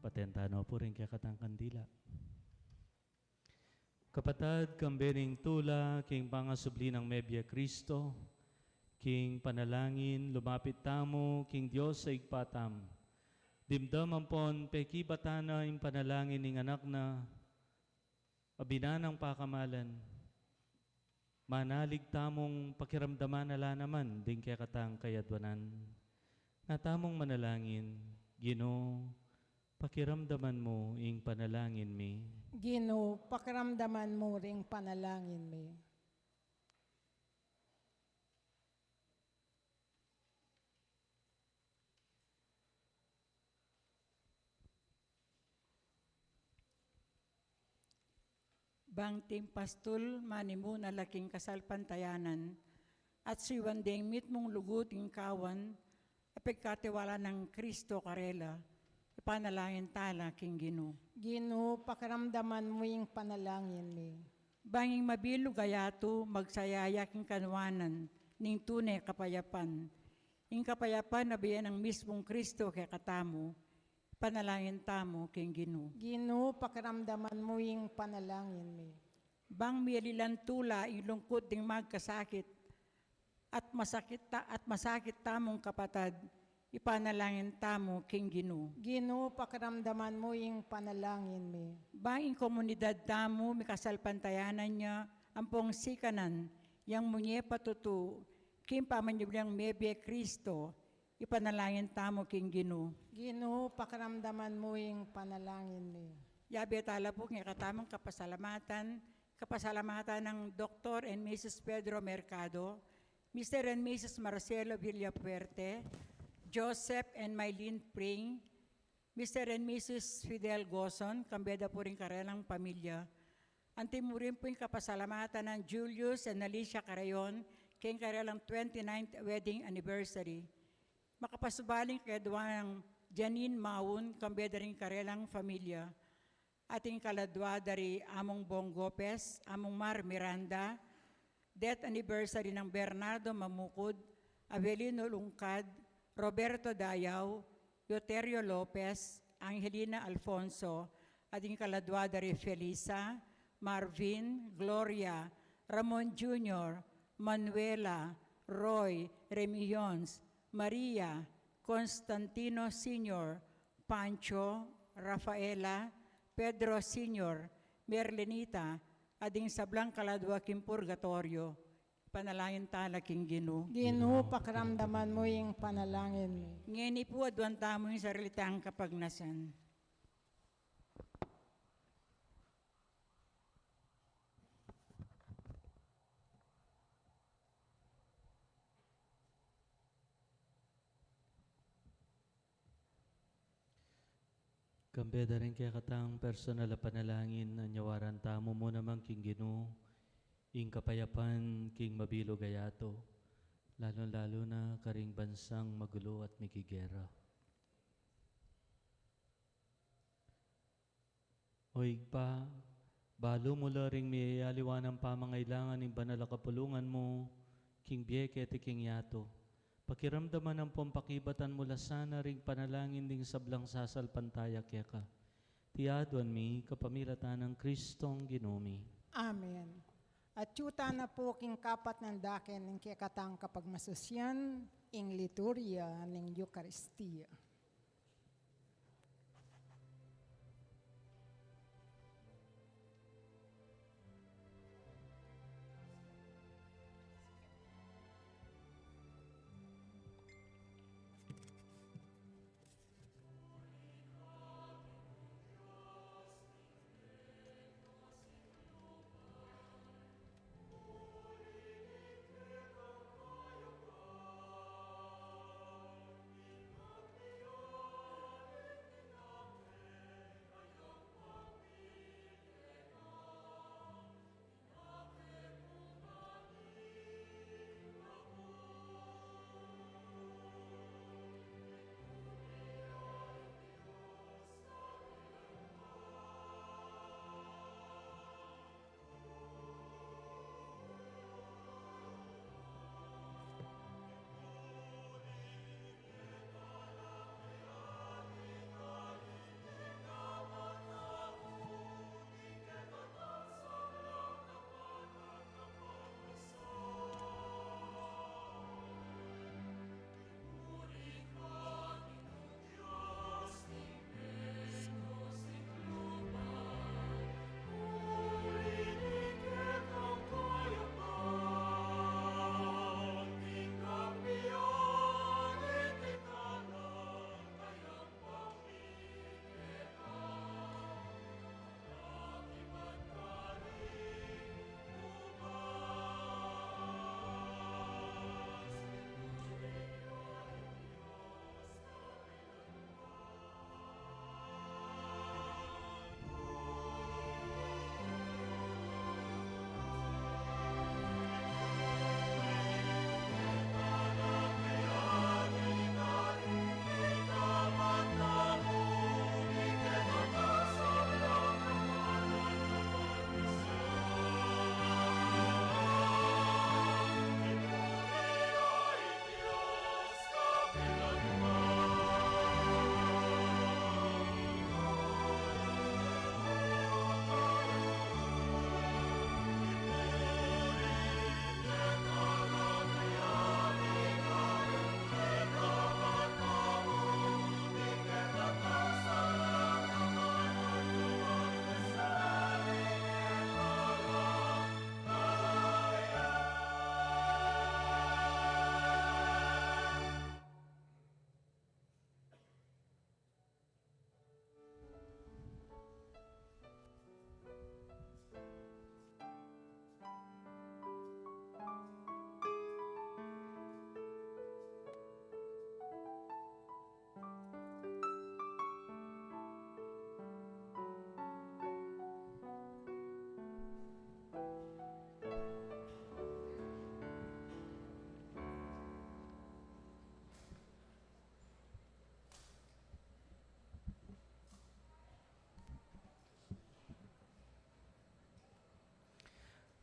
Patentano pu ring kekatang kandila. Kapatad, kambe ning tula king pangasubli nang mebie Kristo, king panalangin lumapit tamu king Dios a Ibpa tamu. Dimdam ampon pekibatan na ing panalangin ning Anak na, a binanang pakamalan. Manalig tamung pakiramdaman na la naman ding kekatang kayadwanan. Nga tamung manalangin, Ginu, pakiramdaman mu ing panalangin mi. Ginu, pakiramdaman mu ring panalangin mi. Bang timpastul manimuna la king kasalpantayanan, at suyuan deng mitmung lugud ing kawan, a pigkatiwala nang Kristo karela, ipanalangin tala king Ginu. Ginu, pakiramdaman mu ing panalangin mi. Bang ing mabilug a yatu magsaya ya king kanuanan ning tune kapayapan, ing kapayapan a bie nang mismung Kristo kekatamu, ipanalangin tamu king Ginu. Ginu, pakiramdaman mu ing panalangin mi. Bang miyalilan tula ing lungkut ding magkasakit, at masakit ta-, at masakit tamung kapatad, ipanalangin tamu king Ginu. Ginu, pakiramdaman mu ing panalangin mi. Bang ing komunidad tamu mikasalpantayanan ya ampong sikanan yang munye patutu king pamanyubling mebie Kristo, ipanalangin tamu king Ginu. Ginu, pakiramdaman mu ing panalangin mi. Yabe tala pu king kekatamung kapasalamatan, kapasalamatan nang Doktor and Missus Pedro Mercado, Mister and Missus Marcelo Villafuerte, Joseph and Mylene Pring, Mister and Missus Fidel Gozon, kambe da pu ring karelang pamilya. Anti mu rin pu ing kapasalamatan nang Julius and Alicia Carayon, king karelang twenty-ninth wedding anniversary. Makapasubaling kayadwa nang Janine Maun, kambe da ring karelang pamilya. Ating kaladwa da ri Among Bong Gopez, Among Mar Miranda, death anniversary nang Bernardo Mamukud, Avelino Lungkad, Roberto Dayao, Yoterio Lopez, Angelina Alfonso, ating kaladwa da ri Felisa, Marvin, Gloria, Ramon Junior, Manuela, Roy, Remy Jones, Maria, Constantino Senior, Pancho, Rafaela, Pedro Senior, Merlinita, at ding sablang kaladwa king purgatoryo, ipanalangin tala king Ginu. Ginu, pakiramdaman mu ing panalangin mi. Ngeni pu aduan tamu ing sarili tang kapagnasan. Kambe da ring kekatang personal a panalangin, anyawaran tamu mu naman king Ginu ing kapayapan king mabilug a yatu, lalu-lalu na karing bansang magulu at mikigera. O Ibpa, balu mu la ring miyayaliwa nang pamangailangan ning banal a kapulungan mu king bie keti king yatu. Pakiramdaman ampong pakibatan mu la sana ring panalangin ding sablang sasalpantaya keka. Iti aduan mi kapamilatan nang Kristong Ginu mi. Amen. At yu tana pu king kapat nang dake ning kekatang kapagmasusyan, ing liturya ning Eukaristia.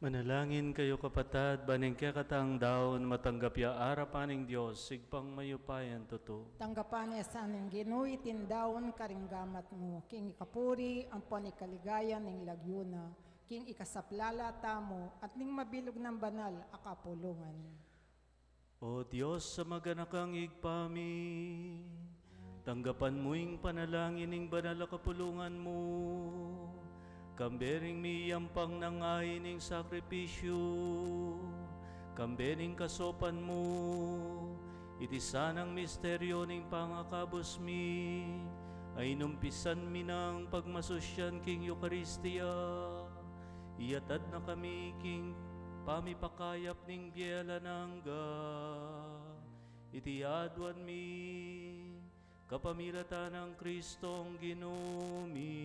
Manalangin kayu, kapatad, ban ing kekatang daun matanggap ya arapan ning Dios, Ibpang mayupayang tutu. Tanggapan na sa ning Ginu iting daun karing gamat mu, king ikapuri ampon ikaligaya ning lagyu na, king ikasaplala tamu at ning mabilug nang banal a kapulungan. O Dios a maganakang Ibpa mi, tanggapan mu ing panalangin ning banal a kapulungan mu, kambe ring miyampang nang ain ning sakripisyu, kambe ning kasopan mu, iti sanang misteryu ning pangakabus mi, a inumpisan mi nang pagmasusyan king Eukaristia, iyatad na kami king pamipakayap ning bie alang angga, iti aduan mi kapamilatan nang Kristong Ginu mi.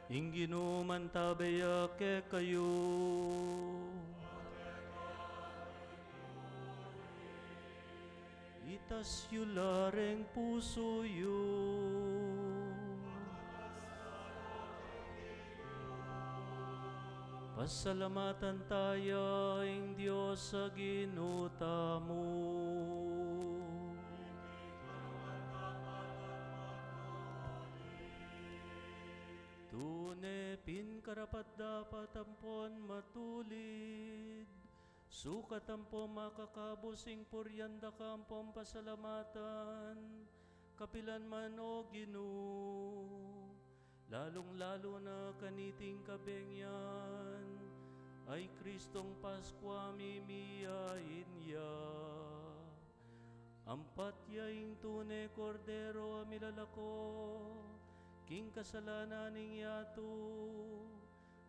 Ing Ginu mantabe ya kekayu. Itas yu la ring pusu yu. Pasalamatan taya ing Dios a Ginu tamu. Tune pin karapat-dapat ampon matulid, sukat ampon makakabus ing purian da ka ampon pasalamatan, kapilan man, O Ginu, lalung-lalu na kaniting kabenyan, a i Kristong Paskua mi miyain ya. Ampat ya ing tune Kordero a milalako king kasalanan ning yatu,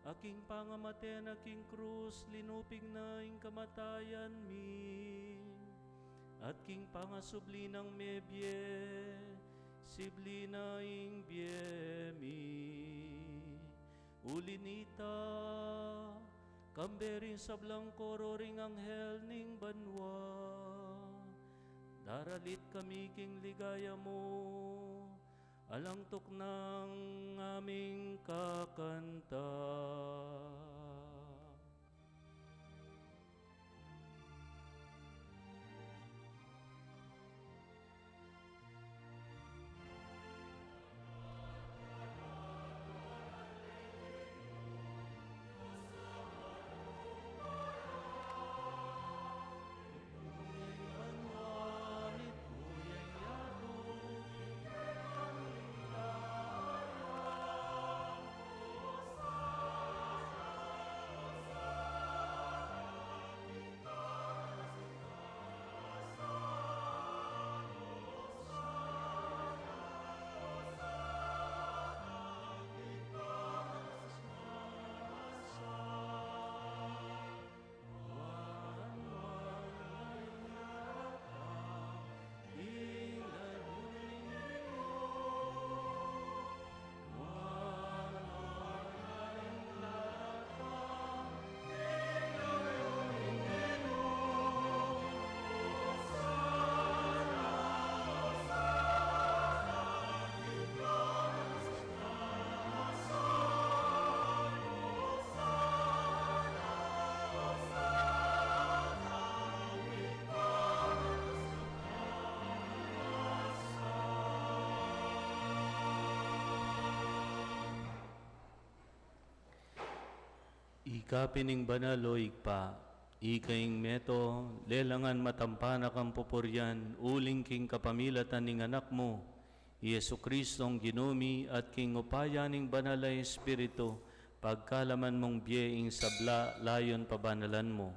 a king pangamate na king krus linupig na ing kamatayan mi, at king pangasubli nang mebie, sibli na ing bie mi. Uli nita, kambe ring sablang koro ring anghel ning banua, daralit kami king ligaya mu, alang tuknang aming kakanta. Ika pin ing banal, o Ibpa, ika ing meto, lelangan matampana kang pupurian, uling king kapamilatan ning Anak mu, i Jesucristong Ginu mi, at king upaya ning Banal a Espiritu, pagkalaman mung bie ing sabla layun pabanalan mu.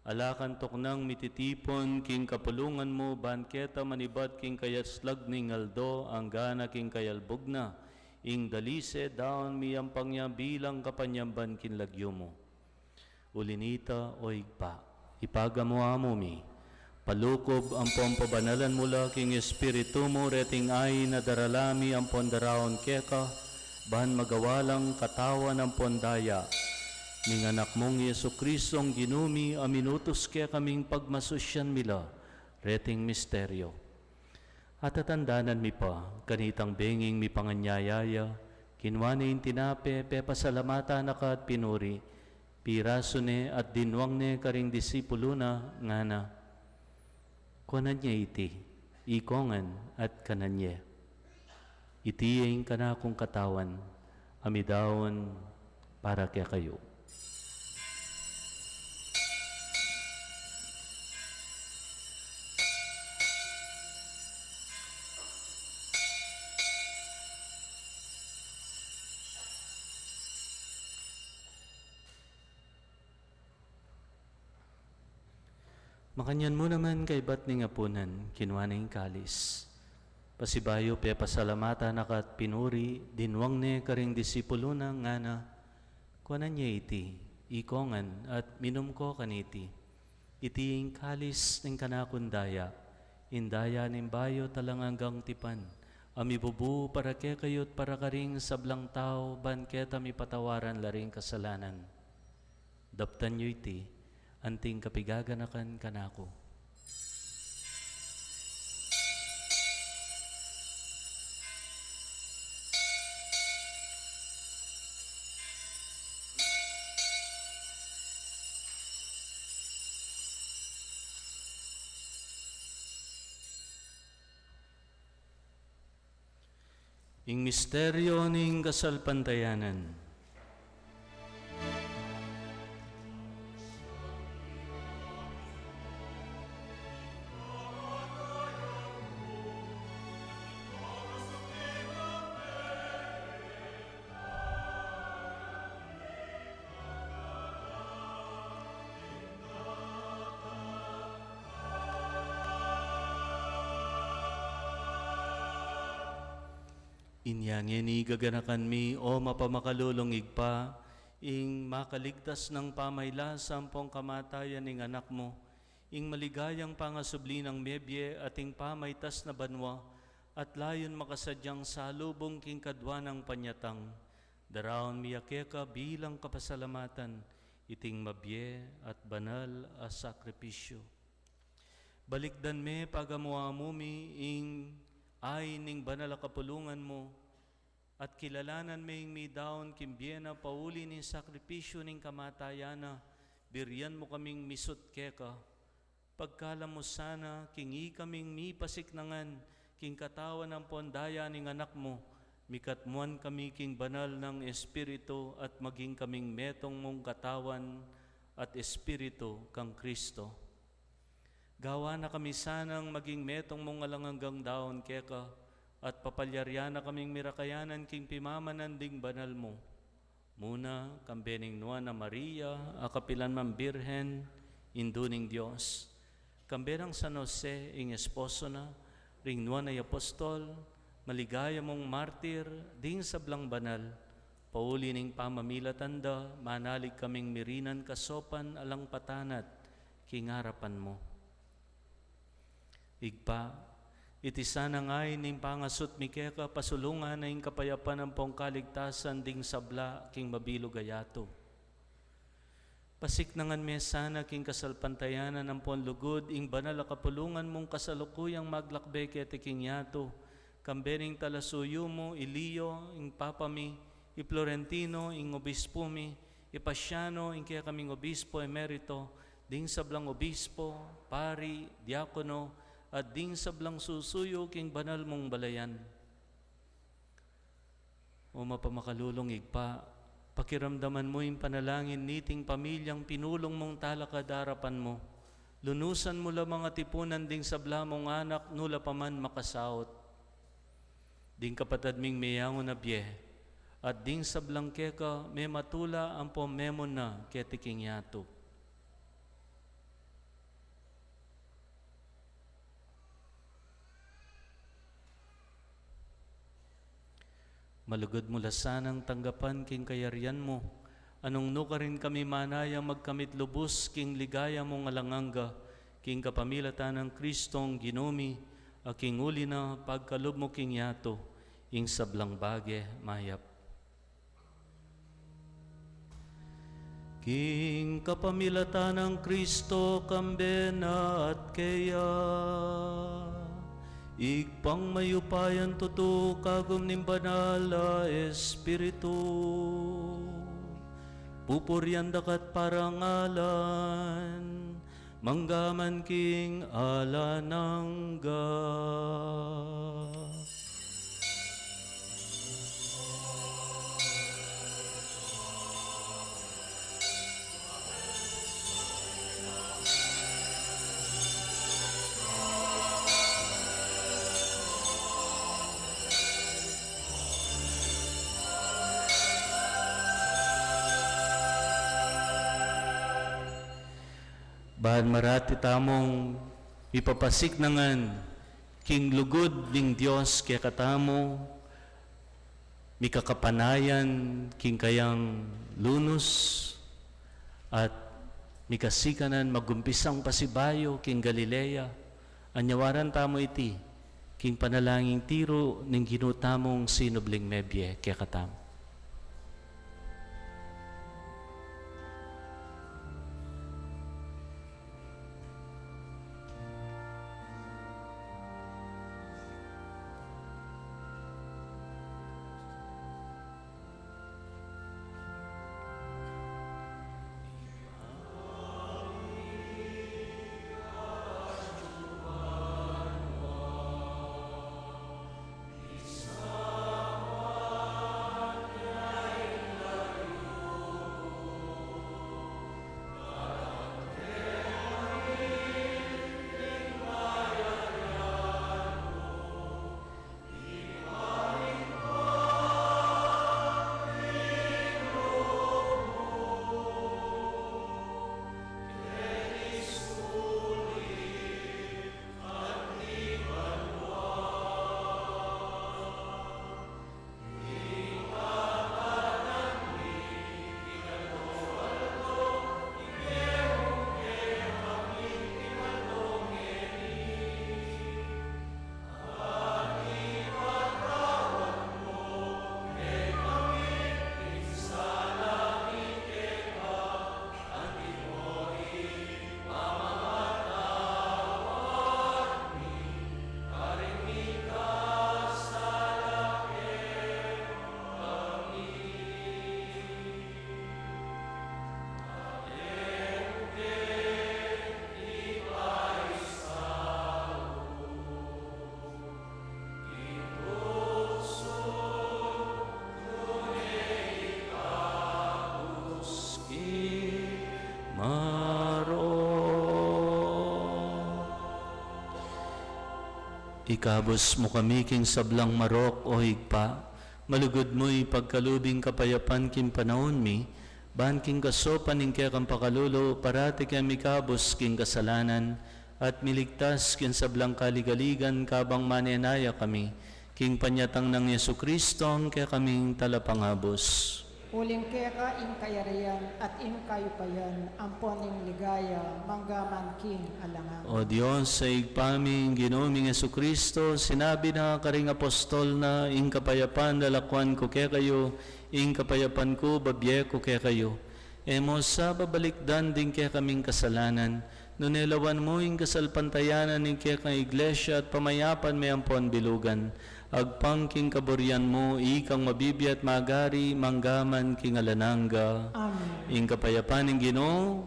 Ala kang tuknang mititipun king kapulungan mu, ban keta manibat king kayaslag ning aldo, angga na king kayalbug na, ing dalise daun miyampang ya bilang kapanyamban king lagyu mu. Uli nita, o Ibpa, ipagamu-amu mi, palukub ampon pabanalan mu la king Espiritu mu reting ain a darala mi ampon daraun keka, ban magawa lang katawan ampon daya ning Anak mung Jesucristong Ginu mi, a minutus kekaming pagmasusyan mi la reting misteryo. Atatandanan mi pa, kanitang benging mipanganyaya ya, kinua ne ing tinape, pepasalamatan na ka at pinuri, pirasu ne at dinwang ne karing disipulu na, ngana: Kuanan ye iti, ikongan at kanan ye. Iti ing kanakung katawan, a midaun para kekayu. Makanyan mu naman kaibat ning apunan, kinua ne ing kalis. Pasibayu pepasalamatan na ka at pinuri, dinwang ne karing disipulu na, ngana: Kuanan ye iti, ikongan at minum ko kaniti. Iti ing kalis ning kanakung daya, ing daya ning bayu at alang anggang tipan, a mibubu para kekayu at para karing sablang tau, ban keta mipatawaran la ring kasalanan. Daptan yu iti, anting kapigaganakan kanaku. Ing misteryo ning kasalpantayanan. Inya ngeni gaganakan mi, o mapamakalulung Ibpa, ing makaligtas nang pamailas ampong kamatayan ning Anak mu, ing maligayang pangasubli nang mebie at ing pamaitas na banua, at layun makasadyang salubung king kadua nang panyatang. Daraun mi ya keka bilang kapasalamatan iting mabie at banal a sakripisyu. Balikdan me pagamu-amu mi ing ain ning banal a kapulungan mu, at kilalanan me ing midaun king bie na pauli ning sakripisyu ning kamatayan na, birian mu kaming misut keka. Pagkalam mu sana, king ikaming mipasiknangan king katawan ampong daya ning Anak mu, mikatmuan kami king banal nang Espiritu at maging kaming metung mung katawan at Espiritu kang Kristo. Gawan na kami sanang maging metung mung alang anggang daun keka, at papalyarian na kaming mirakayanan king pimamanan ding banal mu. Muna, kambe ning Nuan a Maria, a kapilan man Birhen, Indu ning Dios, kambe nang San Jose, ing esposo na, ring nuan a apostol, maligaya mung martir, ding sablang banal, pauli ning pamamilatan da, manalig kaming mirinan kasopan alang patanat king arapan mu. Ibpa, iti sanang ain ning pangasut mi keka, pasulungan na ing kapayapan ampong kaligtasan ding sabla king mabilug a yatu. Pasiknangan me sana king kasalpantayanan ampong lugud ing banal a kapulungan mung kasalukuyang maglakbe keti king yatu, kambe ning talasuyu mu, i Leo, ing Papa mi, i Florentino, ing obispu mi, i Pasiano, ing kekaming obispo emerito, ding sablang obispo, pari, diakono, at ding sablang susuyu king banal mung balayan. O mapamakalulung Ibpa, pakiramdaman mu ing panalangin niting pamilyang pinulung mung talakad arapan mu. Lunusan mu la mang atipunan ding sabla mung anak, nu la pa man makasaut. Ding kapatad ming meyangu na bie, at ding sablang keka mematula ampong memun na keti king yatu. Malugud mu la sanang tanggapan king kayarian mu, a nung nukarin kami manayang magkamit lubus king ligaya mung alang angga, king kapamilatan nang Kristong Ginu mi, a king uli na pagkalub mu king yatu, ing sablang bage mayap. King kapamilatan nang Kristo, kambe na at keya, Ibpang mayupayang tutu, kagum ning Banal a Espiritu, pupurian daka't parangalan, manggaman king alang angga. Ban marati tamung mipapasiknangan king lugud ning Dios kekatamu, mikakapanayan king kayang lunus, at mikasikanan magumpisang pasibayu king Galilea, anyawaran tamu iti king panalangin tiru ning Ginu tamung sinubling mebie kekatamu. Maro. Ikabus mu kami king sablang marok, o Ibpa, malugud mu ipagkalub ing kapayapan king panaun mi, ban king kasaupan ning kekang pakalulu, parati keng mikabus king kasalanan, at miligtas king sablang kaligaligan kabang manenaya kami king panyatang nang Jesucristo, ing kekaming Talapangabus. Uling keka ing kayarian at ing kayupayan, ampon ing ligaya, manggaman king alang angga. O Dios, a Ibpa mi, ing Ginu ming Jesucristo, sinabi na karing apostol na, "Ing kapayapan lalakwan ku kekayu, ing kapayapan ku babie ku kekayu." E mu sa babalikdan ding kekaming kasalanan, nune lawan mu ing kasalpantayanan ning kekang Iglesia at pamayapan me ampon bilugan. Agpang king kaburian mu, ikang mabibie at magari, manggaman king alang angga. Amen. Ing kapayapan ning Ginu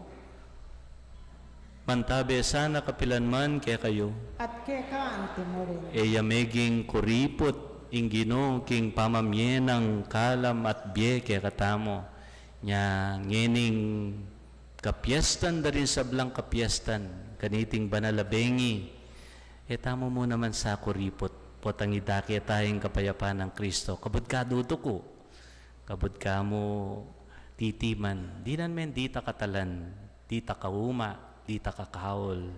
mantabe sana kapilan man kekayu. At keka antimurin. E ya meging kuriput ing Ginu king pamamie nang kalam at bie kekatamu. Nya ngening kapiestan da ring sablang kapiestan, kaniting banal a bengi, e tamu mu naman sa kuriput, potang idake ta ing kapayapan nang Kristo. Kabud ka duduku, kabud ka mu titiman, dinan men dita katalan, dita kauma, dita kakaul.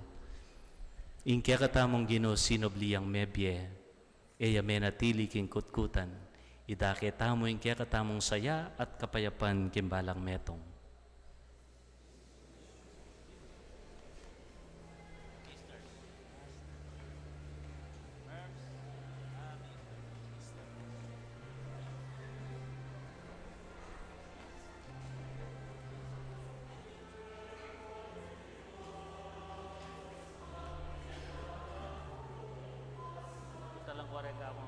Ing kekatamung Ginu sinubli yang mebie, e ya menatili king kutkutan. Idake tamu ing kekatamung saya at kapayapan king balang metung. Pare ka mo.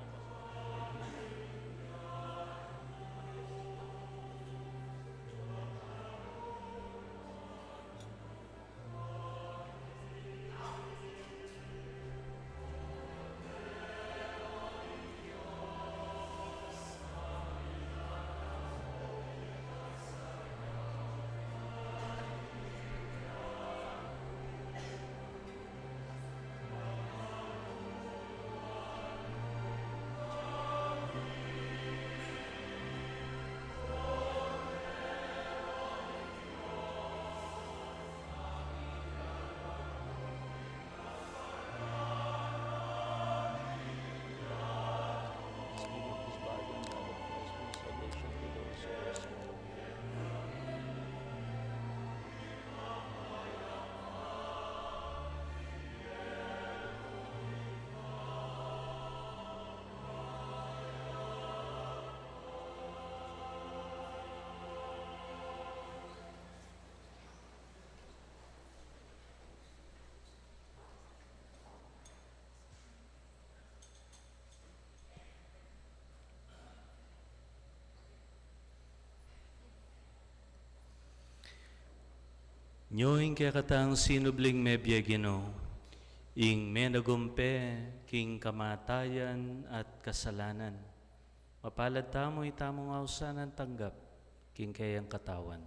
Nyo ing kekatang sinubling mebie, Ginu, ing menagumpe king kamatayan at kasalanan. Mapalad tamu itamung ausan a tanggap king keyang katawan.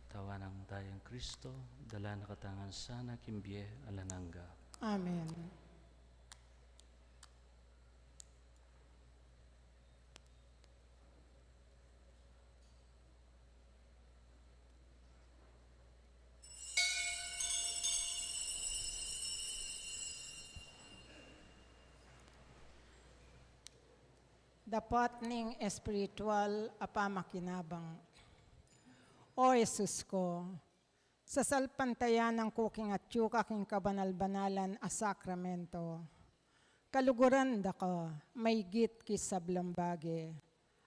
Tawanan taya nang Kristo, dala na katamu ngan sana king bie alang angga. Amen. Dapot ning espiritual a pamakinabang. O Jesus ku, sasalpantayanan ku king atyu ka king kabanal-banalan a sakramento. Kaluguran da ka maigit king sablang bage,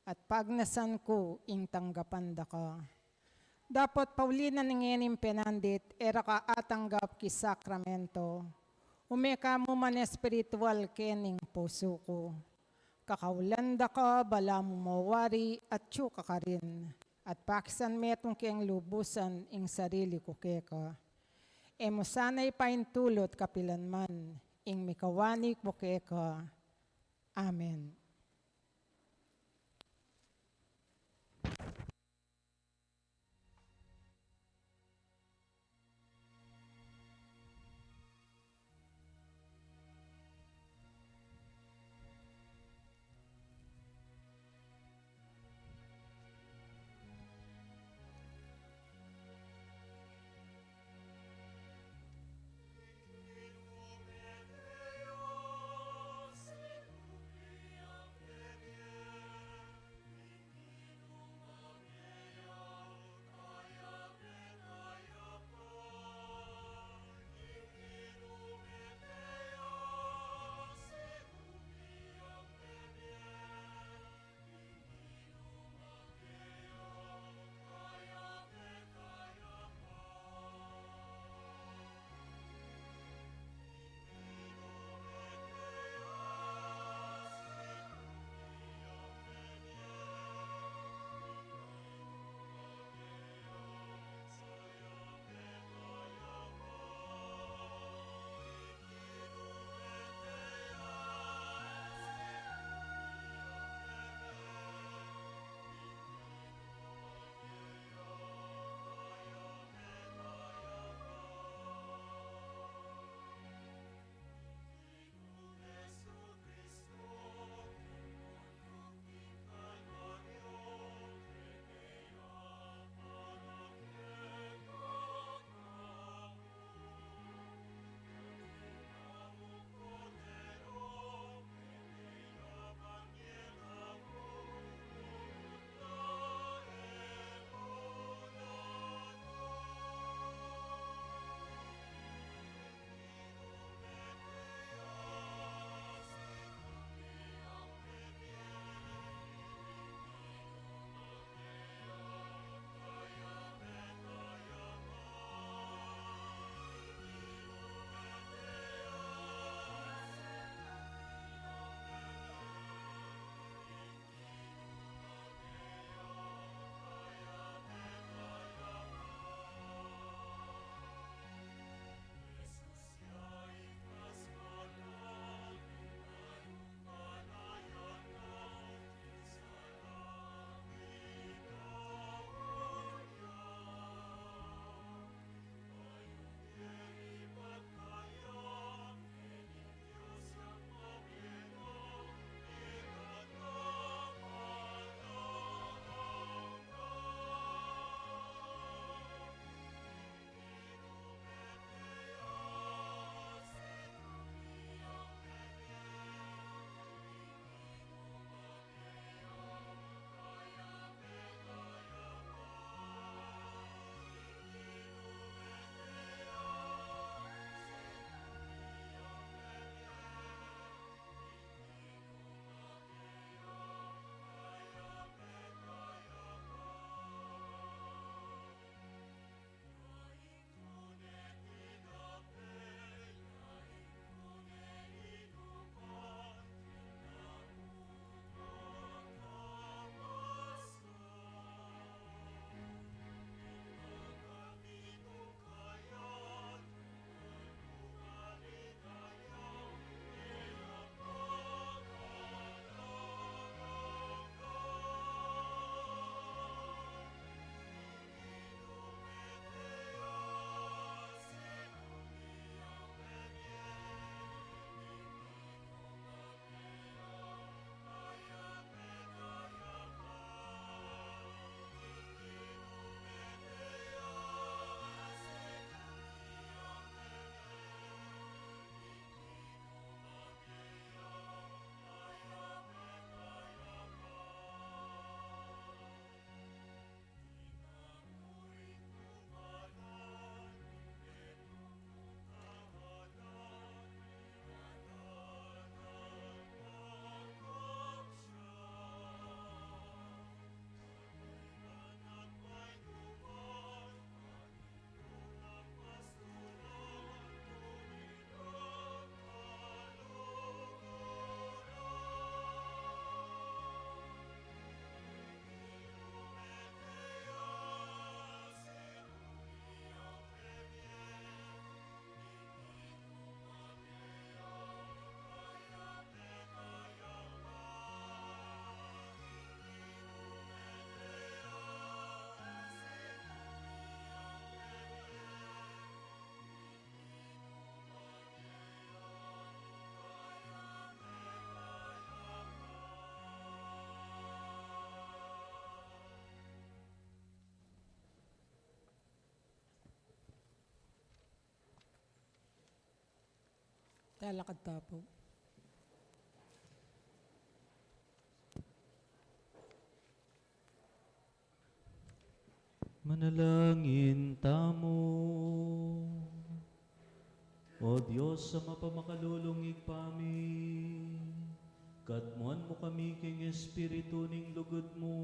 at pagnasan ku ing tanggapan da ka. Dapot pauli na ning ngening penandit, e ra ka atanggap king sakramento, ume ka mu man espiritual kening pusu ku. Kakaulan da ka, balamu mawari, atyu ka karin, at pakisan metung keng lubusan ing sarili ku keka. E mu sana ipaintulut kapilan man ing mikawani ku keka. Amen. Talakad ta pu. Manalangin tamu. O Dios a mapamakalulung Ibpa mi, katmuan mu kami king Espiritu ning lugud mu,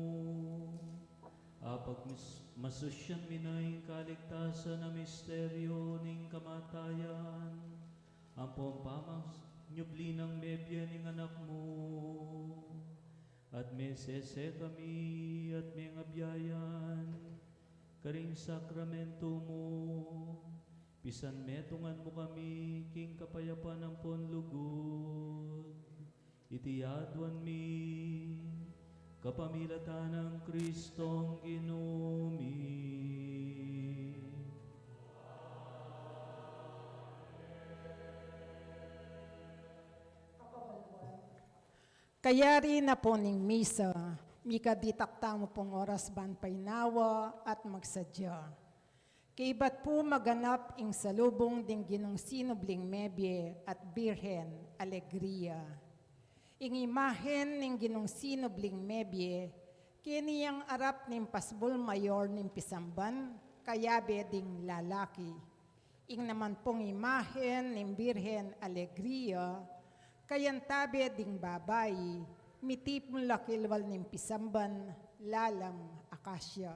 apagmasusyan mi na ing kaligtasan a misteryo ning kamatayan, ampong pamanyubli nang mebie ning Anak mu, at mesese kami at mengabiayan karing sakramento mu, pisan metungan mu kami king kapayapan ampon lugud. Iti aduan mi kapamilatan nang Kristong Ginu mi. Kayari na pu ning misa, mikaditak tamu pung oras ban painawa at magsadya. Kaybat pu maganap ing salubung ding Ginung Sinubling Mebie at Birhen Alegria. Ing imahen ning Ginung Sinubling Mebie, keni yang arap ning pasbul mayor ning pisamban, kayabe ding lalaki. Ing naman pung imahen ning Birhen Alegria, kayantabe ding babai, mitipun la kilwal ning pisamban, lalam akasya.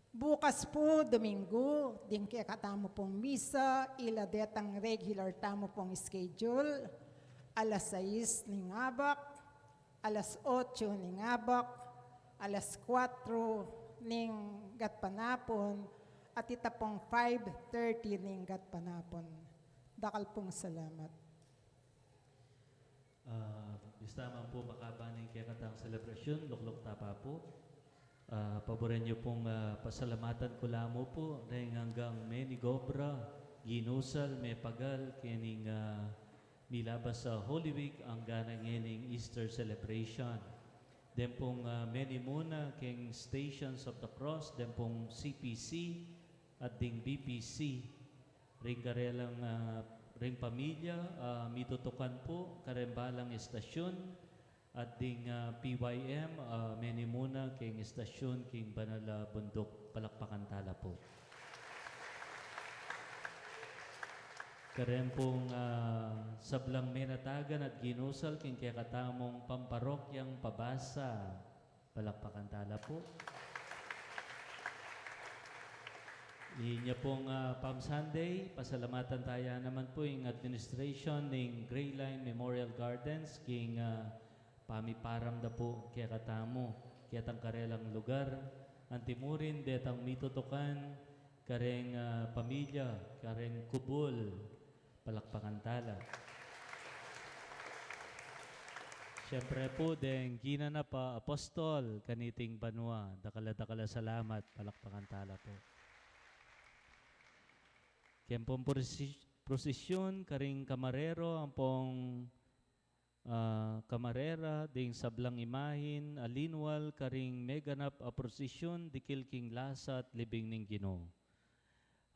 Bukas pu, Domingo, ding kekatamu pung misa, ila detang regular tamu pung schedule, alas sais ning abak, alas otso ning abak, alas kuatro ning gatpanapun, at ita pung five thirty ning gatpanapun. Dakal pung salamat. Ah, bista man pu makaba ning kekatang selebrasyun, lukluk ta pa pu. Ah, paburen yu pung, ah, pasalamatan ku la mu pu, deng anggang menigobra, ginusal, mepagal, kening, ah, milabas a Holy Week, anggang ngening Easter celebration. Deng pung, ah, menimuna keng Stations of the Cross, deng pung C P C, at ding B P C. Ring karelang, ah, ring pamilya, ah, mitutukan pu, kareng balang estasyun, at ding, ah, P Y M, ah, menimuna keng estasyun keng banal a bunduk, palakpakan ta la pu. Kareng pung, ah, sablang menatagan at ginusal keng kekatamung pamparokyang pabasa. Palakpakan ta la pu. Inya pung, ah, Palm Sunday, pasalamatan ta ya naman pu ing administration ning Greyline Memorial Gardens, king, ah, pamiparam da pu kekatamu, ketang karelang lugar, antimurin detang mitutukan, kareng, ah, pamilya, kareng kubul, Palakpakan ta la. Siyempre pu, deng ginanap a apostol kaniting banua, dakal a dakal a salamat, palakpakan ta la pu. Keng pung prosi-, prosesyon, karing kamarero, ampong, ah, kamarera, ding sablang imahin, a linwal, karing meganap a prosesyon, dikil king lasa at libing ning Ginu.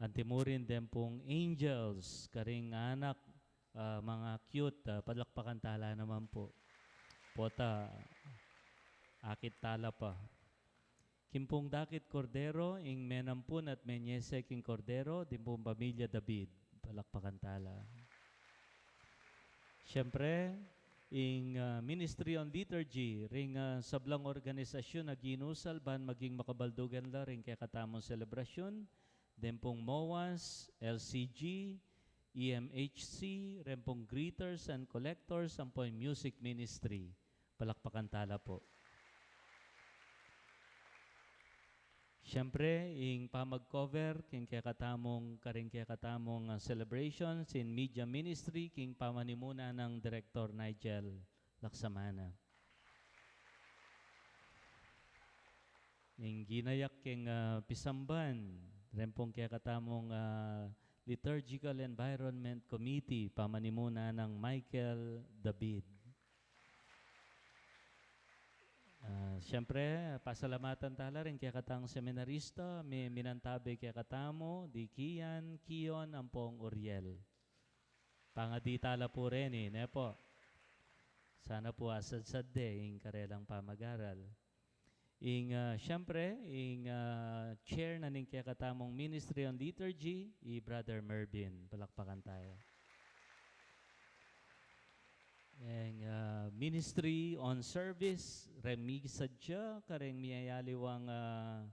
Antimurin den pung angels, karing anak, ah, mga cute, ah, palakpakan ta la naman pu. Pota, akit ta la pa. King pung dakit kordero, ing menampun at menyese king kordero, ding pung pamilya David, palakpakan ta la. Siyempre, ing, ah, Ministry on Liturgy, ring, ah, sablang organisasyun a ginusal ban maging makabaldugan la ring kekatamung selebrasyun, den pung MOAS, L C G, E M H C, ren pung Greeters and Collectors, ampo ing Music Ministry. Palakpakan ta la pu. Siyempre, ing pamag-cover, king kekatamung, karing kekatamung, ah, celebration, sin Media Ministry, king pamanimuna nang Director Nigel Laksamana. Ing ginayak king, ah, pisamban, ren pung kekatamung, ah, Liturgical Environment Committee, pamanimuna nang Michael David. Ah, siyempre, pasalamatan ta la ring kekatang seminarista, mi-, minantabe kekatamu, di Kian, Kion, ampong Uriel. Pangadi tala pu reni, ne pu? Sana pu asadsad de ing karelang pamag-aral. Ing, ah, siyempre, ing, ah, chair na ning kekatamung Ministry on Liturgy, i Brother Mervin. Palakpakan taya. Ing, ah, Ministry on Service, reng misadya kareng miyayaliwang, ah,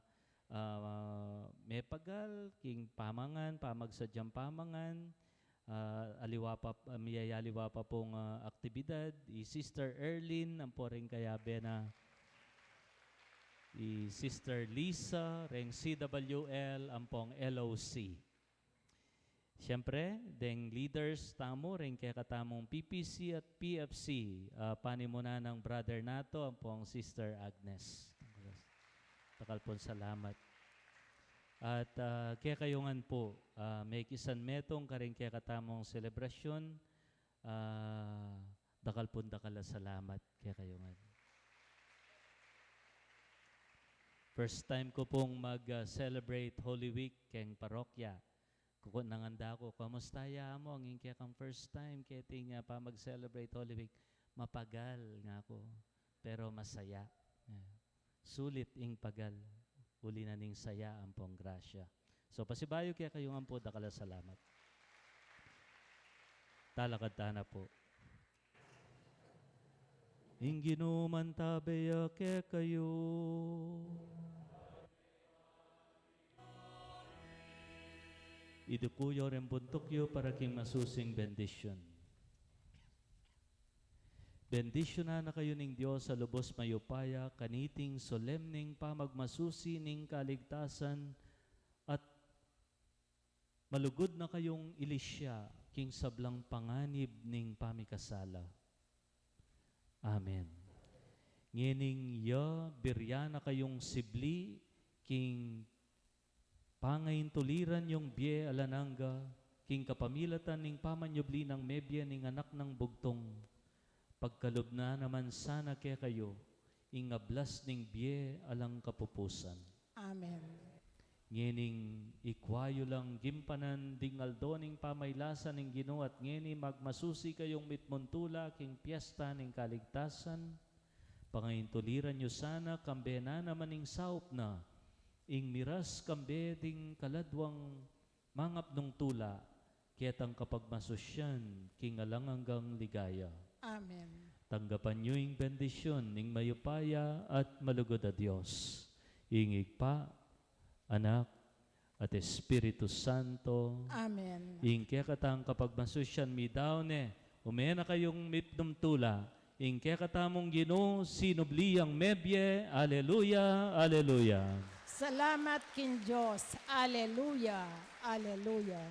ah, mepagal king pamangan, pamagsadyang pamangan, ah, aliwa pa, ah, miyayaliwa pa pung, ah, aktibidad, i Sister Erlyn, ampo reng kayabe na, i Sister Lisa, reng C W L, ampong L O C. Siyempre, deng leaders tamu, reng kekatamung P P C at P F C, ah, panimunan nang brother natu, ampong Sister Agnes. Dakal pung salamat. At, ah, kekayu ngan pu, ah, mekisan metung karing kekatamung selebrasyun, ah, dakal pung dakal a salamat kekayu ngan. First time ku pung mag, ah, celebrate Holy Week keng parokya. Kuku-, nanganda ku, "Kamusta ya, Among, ing kekang first time keting, ah, pamag-celebrate Holy Week?" "Mapagal," ngaku, "pero masaya." Ah, sulit ing pagal, uli na ning saya ampong grasya. So, pasibayu kekayu ngan pu, dakal a salamat. Talakad tana pu. Ing Ginu mantabe ya kekayu. Iduku yu reng buntuk yu para king masusing bendisyun. Bendisyunan na kayu ning Dios a lubus mayupaya, kaniting solemneng pamagmasusi ning kaligtasan, at malugud na kayung ilisya king sablang panganib ning pamikasala. Amen. Ngening ya biryan na kayung sibli king pangaintuliran yung bie alang angga, king kapamilatan ning pamanyubli nang mebie ning Anak nang Bugtung, pagkalub na naman sana kekayu ing ablas ning bie alang kapupusan. Amen. Ngening ikwa yu lang gimpanan ding aldo ning pamaylasa ning Ginu, at ngeni magmasusi kayung mitmung tula king piesta ning kaligtasan, pangaintuliran yu sana kambe na naman ning saup na, ing miras kambe ding kaladwang mangapnung tula, ketang kapagmasusyan king alang anggang ligaya. Amen. Tanggapan yu ing bendisyun ning mayupaya at malugud a Dios, ing Ibpa, Anak, at Espiritu Santo. Amen. Ing kekatang kapagmasusyan midaun ne, ume na kayung mitmung tula, ing kekatamung Ginu, sinubli yang mebie. Aleluya, aleluya. Salamat king Dios. Aleluya, aleluya.